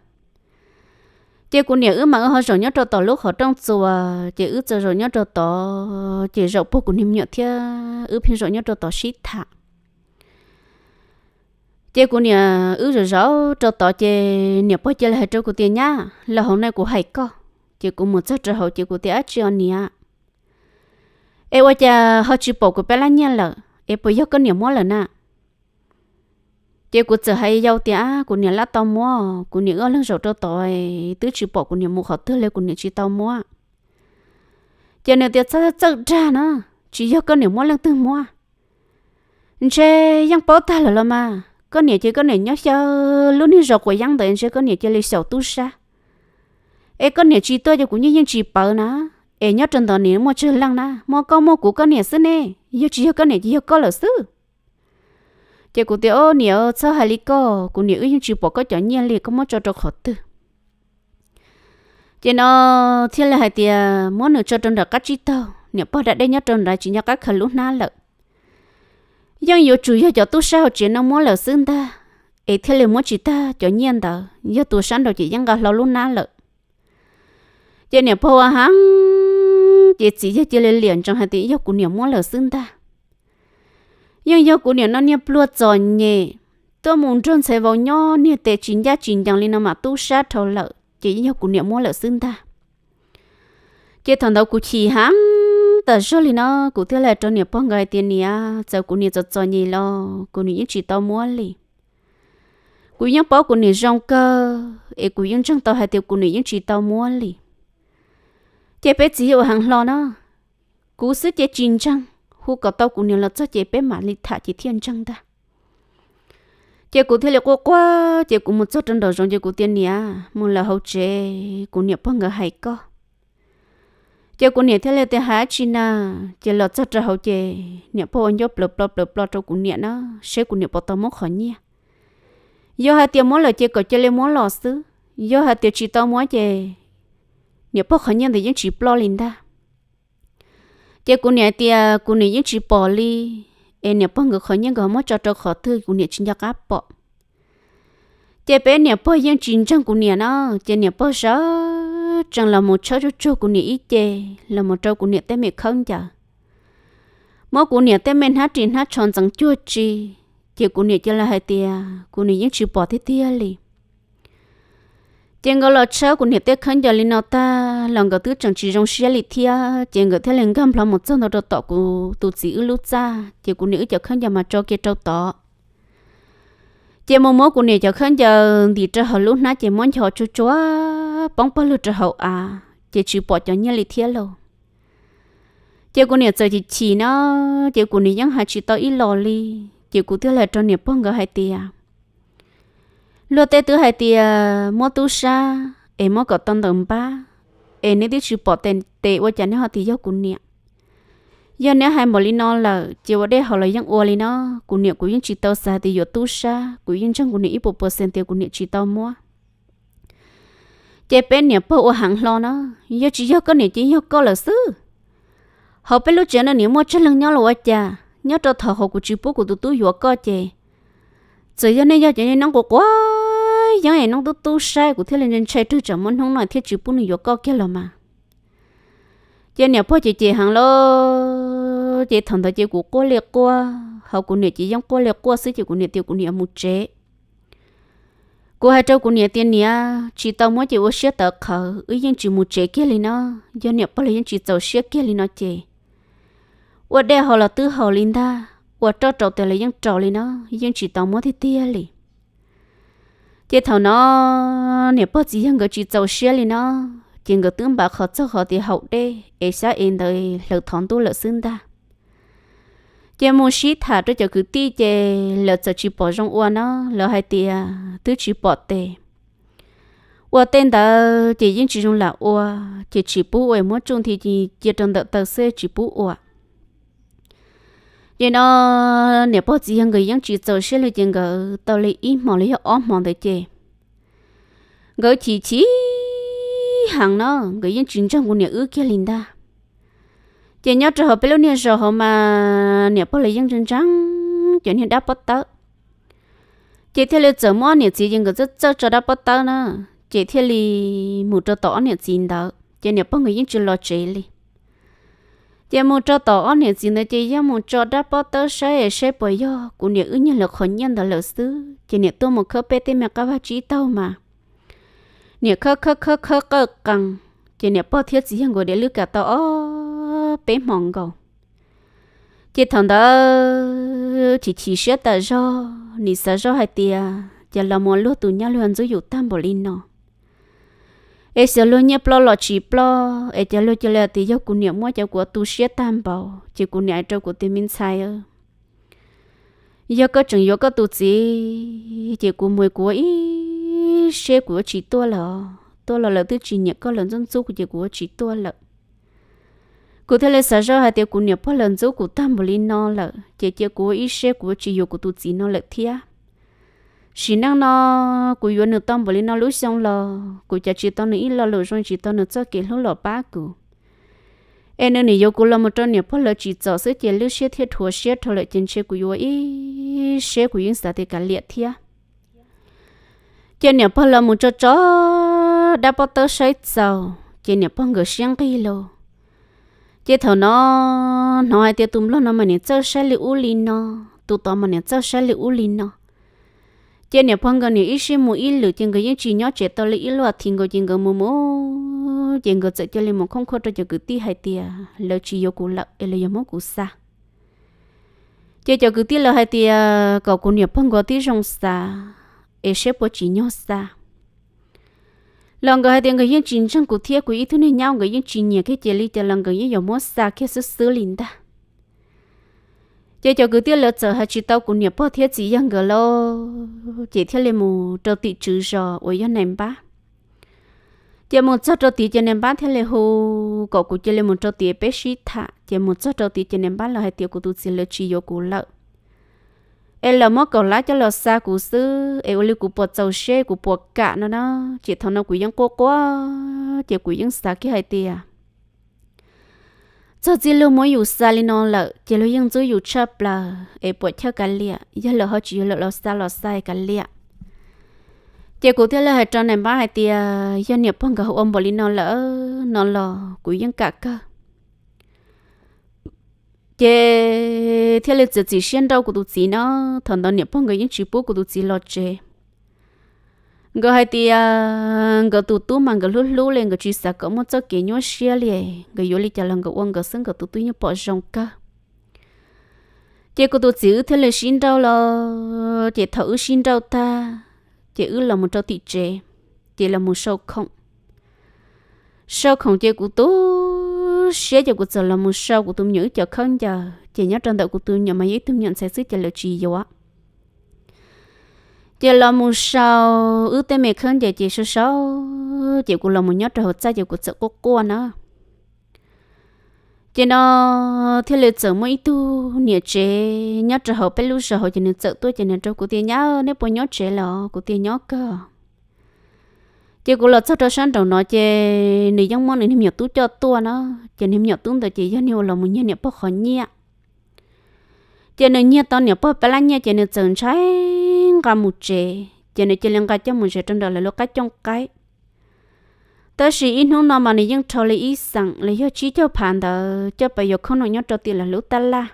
Ces kuv niam wb mas wb ho zaum nyob rau tom lub qhov rooj txuas, ces wb txawm zaum nyob rau tod, ces zaum puag kuv niag me nyuam thiab wb pheej zaum nyob rau tod sib tham. Ces kuv niam wb zaum zaum rau tod ces niam pog cia li hais rau kuv tias, Nyab, los hauv no kuv hais koj. Ces kuv mus txog rau hauv ces kuv tias, Ab tsi os niam, es ua cas ho tsis pom kuv peb lab nyiaj lawm, es puas yog koj niam muab lawm na? Ces kuv txawm hais yau tias, Ab, kuv niam lab tau muab, kuv niam wb ob leeg zaum rau tod twb tsis pom kuv niam mus qhov twg li, kuv niam tsis tau muab. Ces nws tias, Txhob txawj dag na, tsis yog koj niam muab leej twg muab. Ntshe yeej paub tag lawm los mas, koj niam ces koj niam nyob xyaw lub niag zos quav yeeb ntawd ntshe koj niam cia li xyaum tub sab. Es koj niam tsis tuaj ces kuv yeej yeej tsis pawv na, es nyob rau ntawd nim muaj tsawg leej na, muaj koj muaj kuv koj niam xwb ne, yog tsis yog koj niam ces yog koj lawm xwb. Ces kuv tias, Au niam, txhob hais li koj, kuv niam wb yeej tsis pom koj cov nyiaj li, koj muab tso rau qhov twg? Ces no thiaj li hais tias muab nws tso rau nram qab tsib taug, niam pog da dej nyob rau nrad tsis nco qab khaws lub hnab lawm. Yeej yuav tsum yog cov tub sab hauv tsev no muab lawm xwb ntag, es thiaj li muab tsis tag cov nyiaj ntawd, yog tus sab nraud ces yeej nqa hlo lub hnab lawm. Ces niam pog ua heev, ces txiv yawg cia li liam ntsoov hais tias yog kuv niam muab lawm xwb ntag. Yeej yog kuv niam no niag pluag txom nyem, tuaj mus nrog ntxhais vauv nyob niag tes tsis ncaj tsis ncees li no mas tub sab dhau lawm, ces yeej yog kuv niam muab lawm xwb ntag. Ces thaum ntawd kuv chim heev tas zog li no, kuv thiaj li hais rau niam pog nkawd hais tias, Niam, txawm kuv niam txom txom nyem los kuv niam yeej tsis tau muab li. Kuv yeej paub kuv niam zoo kawg, es kuv yeej ntseeg tau hais tias kuv niam yeej tsis tau muab li. Ces peb txiv yawg ua heev hlo na, kuv xwb ces tsis ntseeg, hu kom tau kuv niam los txog ces peb mam li tham ces thiaj ntseeg ntag. Ces kuv thiaj li quaj quaj, ces kuv mus txog rau nraum zoov ces kuv tias, Niam, mus lawm hauv tsev, kuv niam pog nkawd hais koj. Ces kuv niam thiaj li tias, Hais dab tsi na? Ces los txog rau hauv ces niam pog ua ncauj plaws plo plaws plo rau kuv niam na, seb kuv niam puas tau muab qhov nyiaj. Yog hais tias muab lawm ces kom cia li muab los xwb, yog hais tias tsis tau muab ces niam pog qhov nyiaj ntawd yeej tsis ploj li ntag. Ces kuv niam tias kuv niam yeej tsis pom li, es niam pog nkawd qhov nyiaj nkawd muab tso rau qhov twg kuv niam tsis nco qab pom. Ces peb niam pog yeej tsis ntseeg kuv niam na, ces niam pog sawv tsees los mus tshawb tsuag tsuag kuv niam ib ce, los mus rau kuv niam tej me khaub ncaws, muab kuv niam tej me hnab ris hnab tsho ntxeev cuag tsi. Ces kuv niam cia li hais tias kuv niam yeej tsis pom tiag tiag li. Ces nkawd los tshawb kuv niam tej khaub ncaws li no tag los nkawd twb tseem tsis zoo siab li thiab, ces nkawd thiaj li nkag nplho mus txog ntua rau tom kuv tus txiv wb lub txaj, ces kuv niam wb cov khaub ncaws mas tso kiag rau tod. Ces mus muab kuv niam cov khaub ncaws ntim rau hauv lub hnab ces muab ncho tsuag tsuag poob pawg lug rau hauv av, ces tsis pom cov nyiaj li thiab lauj. Ces kuv niam txawm chim chim na, ces kuv niam yeej hais tsis tau ib los li. Ces kuv thiaj li hais rau niam pog nkawd hais tias, Luag tej twb hais tias muab tub sab es muab kom tau ntawm npab, es neb twb tsis pom tes ua cas neb ho tias yog kuv niam? Yog neb hais npaum li no lawm ces ua dej haus los yeej ua li no. Kuv niam kuv yeej tsis tau xav tias yuav tub sab, kuv yeej ntseeg kuv niam ib puas puas xees tias kuv niam tsis tau muab. Ces peb niam pog ua heev hlo na, yog tsis yog koj niam ces yog koj lawm xwb. Hauv peb lub tsev no niam muaj tsawg leej nyob los ua cas, nyob rau thaum hauv kuv tsis pub kuv tus tub yuav koj ces, txawm yog nej yog cov noob quav quav yeeb es noob tub tub sab kuv thiaj li ntshai rwg tsam muaj hnub no thiaj tsis pub nws yuav koj kiag los mas. Ces niam pog ces cem heev lawm, ces thaum ntawd ces kuv quaj li quaj, hos kuv niam ces yeej quaj li quaj xwb ces kuv niam tias kuv niam mus tsev. Kuv hais rau kuv niam tias niam, tsis tau muab ces ua siab tawv qhawv, wb yeej tsis mus tsev kiag li no. Yog niam pog los yeej tsis txaus siab kiag li no ces, ua dej haus los twb haus li ntag, ua roj rau tes los yeej rau li no, yeej tsis tau muab tiag tiag li. Ces thaum no niam pog txiv yawg nkawd tsis txaus siab li no, ces nkawd twb npaj qhov txog qhov tias haus dej es xyab es ntawd hlawv thov ntuj lawm xwb ntag. Ces mus sib tham rau cov kwv tij ces lawv txawm tsis pom zoo ua na, lawv hais tias twb tsis pom tes, ua tej ntawd ces yeej tsis zoo lam ua, ces tsis pub ua, muab tsuj nthi cia rau ntawm taw xwb tsis pub ua. Ces no niam pog txiv yawg nkawd yeej tsis txaus siab li, ces nkawd tau li ib hmos los yog ob hmos ntawd ces nkawd chim chim heev no, nkawd yeej tsis ntseeg kuv niam wb kiag li ntag. Ces nyob rau hauv peb lub niag zos hauv mas niam pog lawv yeej ntseeg ntseeg cov niag dab pob tawb. Ces thiaj li txawm muab ob niam txiv ces nkawd txawj txawj tso dab pob tawb na, ces thiaj li mus rau tom ob niam txiv ntawd, ces niam pog nkawd yeej tsis los tsev li. Ces mus rau tom ob niam txiv ntawd ces yog mus tso dab pob tawb saib saib puas yog kuv niam wb nyiag lawv qhov nyiaj ntawd lawm xwb, ces niam tuaj mus khawb peb tej me qab vaj tsib taug mas niam khawb khawb khawb khawb qawj qees, ces niam pog thiab txiv yawg nkawd diav lwb kam tau ob peb hmos nkaus. Ces thaum ntawd chim chim siab tas zog, nim xav zoj hais tias cas los mus luag tus nyab luag ntxub yus tag npaum li no, es xyov luag nyiaj ploj los tsis ploj, es cas luag cia li tias yog kuv niam muab, ces kuv tu siab tag npaum. Ces kuv niam hais rau kuv tias me ntxhais, yog koj tseem yuav koj tus txiv ces kuv mus kuv ua ib siab kuv yuav tsis tuaj lawm, tuaj los lawv twb tsis nyiam koj, lawv ntxub ntxub kuv ces kuv yuav tsis tuaj lawm. Kuv thiaj li xav zoj hais tias kuv niam pog lawv ntxub kuv tag npaum li no lawm ces cia kuv ua ib siab kuv yuav tsis yuav kuv tus txiv no lawm thiab. Sim neej no kuv yuav nws tau npaum li no lub xyoo los kuv cas tsis tau nws ib lo lus zoo, tsis tau nws txoj kev hlub los pab kuv. Es nws nim yuav kuv los mus rau niam pog lawv tsim txom xwb ces lub siab thiaj dhuav siab dhau lawm, ces ntshe kuv yuav ib siab kuv yeej xav tias kav liam thiab. Ces niam pog los mus tso tso dab pob tawb saib txaus ces niam pog nkawd siab nqig lauj. Ces thaum no hnov hais tias tus nplog no mas nim txawj saib li ub li no, tus tod mas nim txawj saib li ub li no. Ces niam pog nkawd nim ib sij mus ib lwm ces nkawd yeej tsis nyob tsev tau li ib lub as thiv nkaus ces nkawd mus mus ces nkawd txawm cia li mus khoob khuaj rau cov kwv tij hais tias lawv tsis yuav kuv lawm es lawv yuav muab kuv xa. Ces cov kwv tij lawv hais tias kom kuv niam pog nkawd tib zoo xav es saib puas tsim nyog xa. Los nkawd hais tias nkawd yeej tsis ntseeg kuv thiab kuv ib tug niag nyab, nkawd yeej tsis nyiam kiag ces li cas los nkawd yeej yuav muab xa kiag xwb xwb li ntag. Ces cov kwv tij lawv txawm hais tsis tau kuv niam pog thiab txiv yawg nkawd lauj, ces thiaj li mus rau tim tswv zos uas yog nais npab. Ces mus txog rau tid ces nais npab thiaj li hu kom kuv cia li mus rau tid peb sib tham. Ces mus txog rau tid ces nais npab lawv hais tias kuv tus txiv lawv tsis yuav kuv lawm, es lawv muab kaum lab coj los xa kuv xwb, es ua li kuv puas txaus siab kuv puas kam no na. Ces thaum no kuv yeej quaj quaj, ces kuv yeej xav kiag hais tias txog txij luag muab yus xa li no lawm ces luag yeej ntxub yus tshaj plaws es puas chawj kav liam, yog lawv ho tsis yuav lawm los xa los xa kav liam. Ces kuv thiaj li hais rau nais npab hais tias yog niam pog nkawd ua npaum li no lawm no los kuv yeej kam kawg. Ces thiaj li txiav txim siab nrauj kuv tus txiv no. Thaum ntawd niam pog nkawd yeej tsis pub kuv tus txiv los tsev. Nkawd hais tias nkawd tus tub mas nkawd hlub hlub li, nkawd tsis xav kom muaj txoj kev nyuaj siab li, nkawd yuav li cas los nkawd ua nkawd xwb, nkawd tus tub yeej pom zoo kawg. Ces kuv tus txiv wb thiaj li sib nrauj los, ces thaum wb sib nrauj tag, ces wb los mus rau tim tsev, ces los mus sau khoom. Sau khoom ces kuv tu siab ces kuv txawm los mus sau kuv tus me nyuam wb cov khaub ncaws, ces nyob rau ntawm kuv tus me nyuam mas yog ib tug me nyuam ntxhais xwb ces lawv tsis yuav. Ces los mus sau wb tej me khaub ncaws ces sau sau, ces kuv los mus nyob rau hauv txaj ces kuv txawm quaj quaj na. Ces no thiaj li txawm muaj ib tug niam tsev nyob rau hauv peb lub zos hauv ces nws txawm tuaj ces nws rau kuv tias nyab, neb puas nyob tsev los? Kuv tias nyob kawg. Ces kuv los txog rau sab nraum no ces nws yeej muab nws niag me nyuam tub coj tuaj na. Ces niag me nyuam tub ntawd ces yog niag uas los mus nyiag niam pog qhov nyiaj. Ces nws nyiag tau niam pog peb lab nyiaj ces nws txawm ntshai nqa mus tsev, ces nws cia li nqa coj mus zes rau nram lawv lub qab cooj qaib. Tab sis ib hnub no mas nws yeej rho li ib xeem los yog tsib caug phav ntawd coj pais yuav khoom noom nyob rau tim lawv lub tab laj.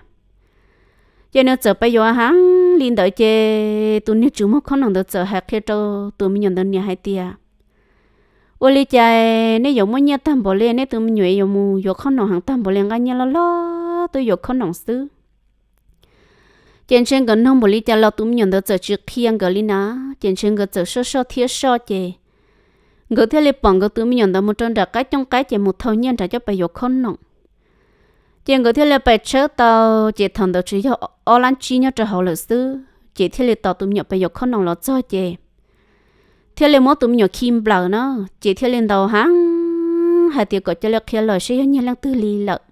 Ces nws txawm pais yuav heev li ntawd ces tus niag tswv muag khoom noom ntawd txawm hais qhia rau tus me nyuam ntawd niam hais tias ua li cas nej yuav muaj nyiaj tag npaum li, nej tus me nyuam yuav mus yuav khoom noom heev tag npaum li, nqa nyiaj loj loj tuaj yuav khoom noom xwb. Ces ntshe nkawd nug npaum li cas los tus me nyuam ntawd txawm tsis qhia nkawd li na. Ces ntshe nkawd txawm soj soj thiab soj ces nkawd thiaj li pom nkawd tus me nyuam ntawd mus rau nram qab cooj qaib ces mus thau nyiaj nram coj pais yuav khoom noom. Ces nkawd thiaj li pais tshawb tau, ces thaum ntawd tsuas yog ob lab tsib nyob rau hauv lawm xwb, ces thiaj li tos tus me nyuam pais yuav khob noom los txog ces thiaj li muab tus me nyuam khi nplawm na, ces thiaj li ntaus heev hais tias kom cia li qhia los saib yog nyiag leej twg li lawm.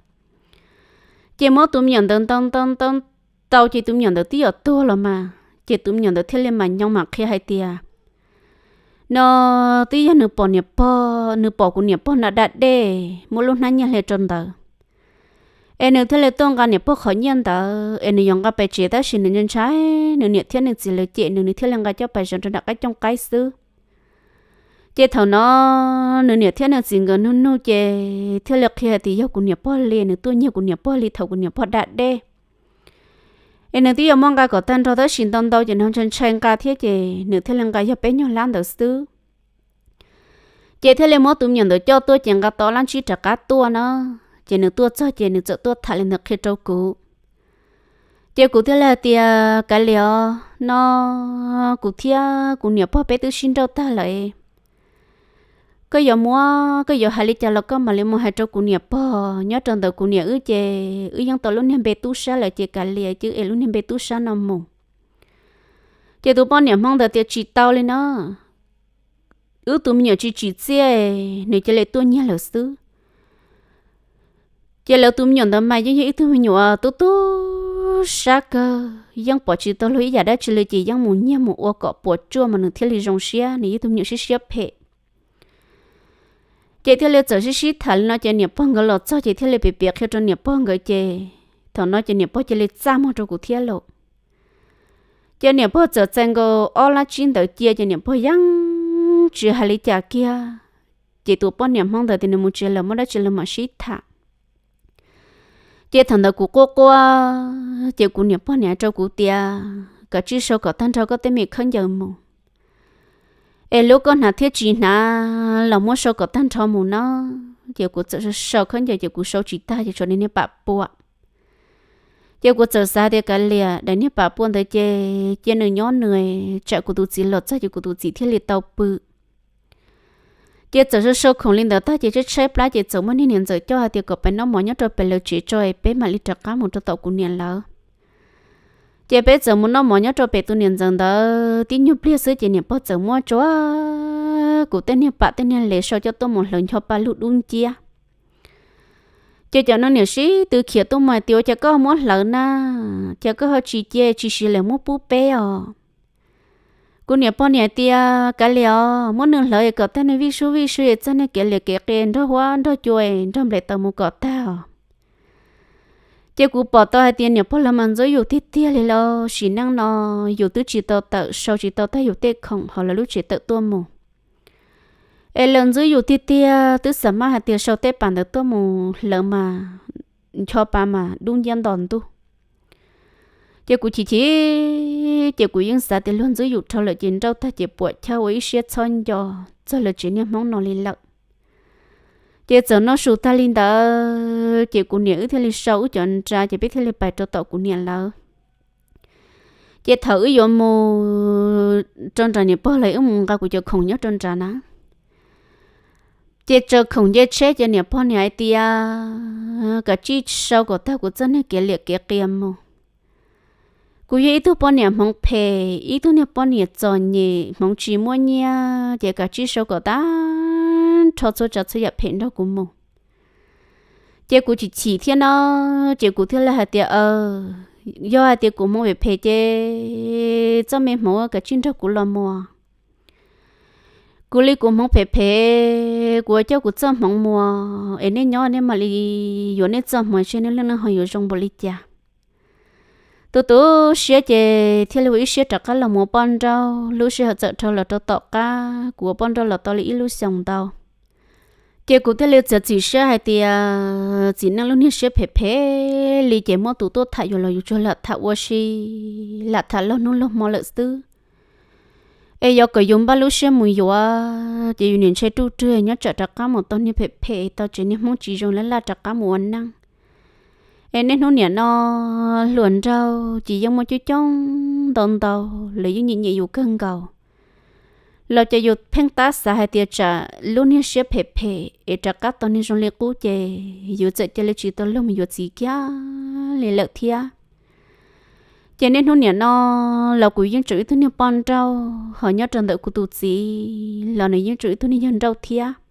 Ces muab tus me nyuam ntawd ntaus ntaus ntaus ntaus ces tus me nyuam ntawd twb yuav tuag los mas, ces tus me nyuam ntawd thiaj li mam nyoos mam qhia hais tias, no twb yog nws pom niam pog, nws pom kuv niam pog nram dab dej muab lub hnab nyiaj hle rau ntawd, es nws thiaj li tuaj nqa niam pog qhov nyiaj ntawd es nws yuav nqa pais tsev tab sis nws ntshai ntshai nws niam thiab nws txiv lawv cem nws, nws thiaj li nqa coj pais zov rau nram qab cooj qaib xwb. Ces thaum no nws niam thiab nws txiv nkawd nug nug ces thiaj li qhia hais tias yog kuv niam pog li, nws tuaj nyiag kuv niam pog li thaum kuv niam pog da dej, es nws twb yuav muab nqa kom tag nrho tab sis ntau ntau ces nws ntshai ntshai nqa thiab ces nws thiaj li nqa yog peb nyuag lab ntawd xwb. Ces thiaj li muab tus me nyuam ntawd coj tuaj ces nqa tau lab tsib rov qab tuaj na. Ces nws tuaj txog ces nws txawm tuaj tham li ntawd qhia rau kuv. Ces kuv thiaj li hais tias, kav liam os, no kuv thiab kuv niam pog peb twb sib nrauj tag lawm, koj yuav muab, koj yuav hais li cas los koj mam li mus hais rau kuv niam pog. Nyob rau ntawm kuv niam wb ces wb yeej tau lub niag npe tub sab lawm ces kav liam ces es lub niag npe tub sab no mus. Ces tus poj niam Hmoob ntawd tias tsis tau li no, wb tus me nyuam tsis tsim txiaj, nws cia li tuaj nyiag lawm xwb. Ces lawv tus me nyuam ntawd mas yeej yog ib tug me nyuam tub tub sab kawg, yeej pom tsis tau luag ib yam dab tsi li ces yeej mus nyiag mus ua kom puas tsuaj mas nws thiaj li zoo siab, nws yog ib tug me nyuam siab siab phem. Ces thiaj li txawm sib sib tham li no ces niam pog nkawd los txog ces thiaj li piav piav qhia rau niam pog nkawd ces thaum no ces niam pog cia li txaj muag rau kuv thiab lauj. Ces niam pog txawm txais nkaus ob lab tsib ntawd cia ces niam pog yeej tsis hais li cas kiag. Ces tus poj niam Hmoob ntawd tias nws mus tsev lawm, muaj dab tsi los mam sib tham. Ces thaum ntawd kuv quaj quaj ces kuv niam pog niam rau kuv tias, kav tsij sau kom tag nrho koj tej me khaub ncaws mus, es lub koj hnav thiab tsis hnav los muab sau kom tag nrho mus no. Ces kuv txawm sau khaub ncaws ces kuv sau tsis tag ces tshuav daim niag pam pua. Ces kuv txawm xav tias kav liam, daim niag pam pua ntawd ces cia nws nyob nws, tsam kuv tus txiv los txog ces kuv tus txiv thiaj li tau pw. Ces txawm sau sau khoom li ntawd tag ces tshaib tshaib plab ces txawm muaj niag niam ntxawm coj hais tias kom peb noj mov nyob rau pem lawv tsev tso es peb mam li rov qab mus rau tom kuv niam lawv. Ces peb txawm mus noj mov nyob rau pem tus niam ntxawm ntawd tib nyuag pliag xwb ces niam pog txawm muab tsuav kuv tej niag pam tej niag les sau coj tuaj mus hlawv ncho pa lug dub nciab. Ces cov no niam sib tw khiav tuaj mus hais tias, ua cas koj muab hlawv na, cas koj ho tsis cia tsis siv lawm muab pub peb os. Kuv niam pog niam tias, kav liam os, muab nws hlawv kom tag, nws vij sub vij sub es txog niag kev liam kev qias nrog huab nrog cua nrog nplaim taws mus kom tag os. Ces kuv pom tau hais tias niam pog lawv mas ntxub yus tiag tiag li los sim neej no yus twb tsis tau tawm sau tsis tau tag yus tej khoom ho lawv lub tsev tawm tuaj mus. Es lawv ntxub yus tiag tiag twb xam maj hais tias sau tej pam ntawd tuaj mus hlawv mas ncho pa mas dub nciab nto ntuj. Ces kuv chim chim, ces kuv yeej xav tias luag ntxub yus dhau lawm ces nrauj tag ces puam chawj ua ib siab txhob nco txog lawv tsev niag Hmoob no li lawm. Ces txawm noj su tag li ntawd ces kuv niam wb thiaj li sau wb cov nra ces peb thiaj li pais rau tom kuv niam lawv. Ces thaum wb yuav mus rau nram niam pog lawv wb mus nqa kuv cov khoom nyob rau nrad na, ces tsaws khoom nce tsheb ces niam pog niam hais tias, kav tsij sau kom tag kuv txoj niag kev liam kev qias mus. Kuv yog ib tug poj niam hmoov phem, ib tug niag poj niam txom nyem hmoov tsis muaj nyiaj, ces kav tsij sau kom tag nrho txhua tsav txhua yam phem nrog kuv mus. Ces kuv chim chim thiab no, ces kuv thiaj li hais tias, yog hais tias kuv hmoov phem phem ces txoj me hmoov kav tsij nrog kuv los mus. Kuv li kuv hmoov phem phem, kuv ua coj kuv txoj hmoov mus, es nej nyob nej mam li yuav nej txoj hmoov seb nej lub neej ho yuav zoo npaum li cas. Tu tu siab ces thiaj li ua ib siab rov qab los mus ua poj nrauj, lub sij hawm txawm dhau los rau tom qab kuv ua poj nrauj los tau li ib lub xyoos ntau. Ces kuv thiaj li txiav txim siab hais tias txiv neej lub niag siab phem phem li ces muaj tus tuaj tham yus los yus tsuas lam tham ua si, lam tham laug hnub laug hmo lawm xwb. Es yuav kom yus npaj lub siab mus yuav ces yus niam ntshe ruj rwg nyob tsam rov qab mus tau niag phem phem tau tsev niag Hmoob tsis zoo laj laj rov qab mus ua neej. Es niaj hnub niam no hluas nraug ces yeej muaj coob coob ntau ntau, lawv yeej nyiam nyiam yus kawg nkaus. los ces yus pheej tab xav hais tias tsam lub niag siab phem phem es rov qab tau niag zoo li qub ces yus txawm cia li tsis tau luag mus yuav txiv kiag li lawm thiab. Ces niaj hnub niam no los kuv yeej tseem ib tug niag poj nrauj, ho nyob rau ntawm kuv tus txiv los nws yeej tseem ib tug niag yawg nrauj thiab.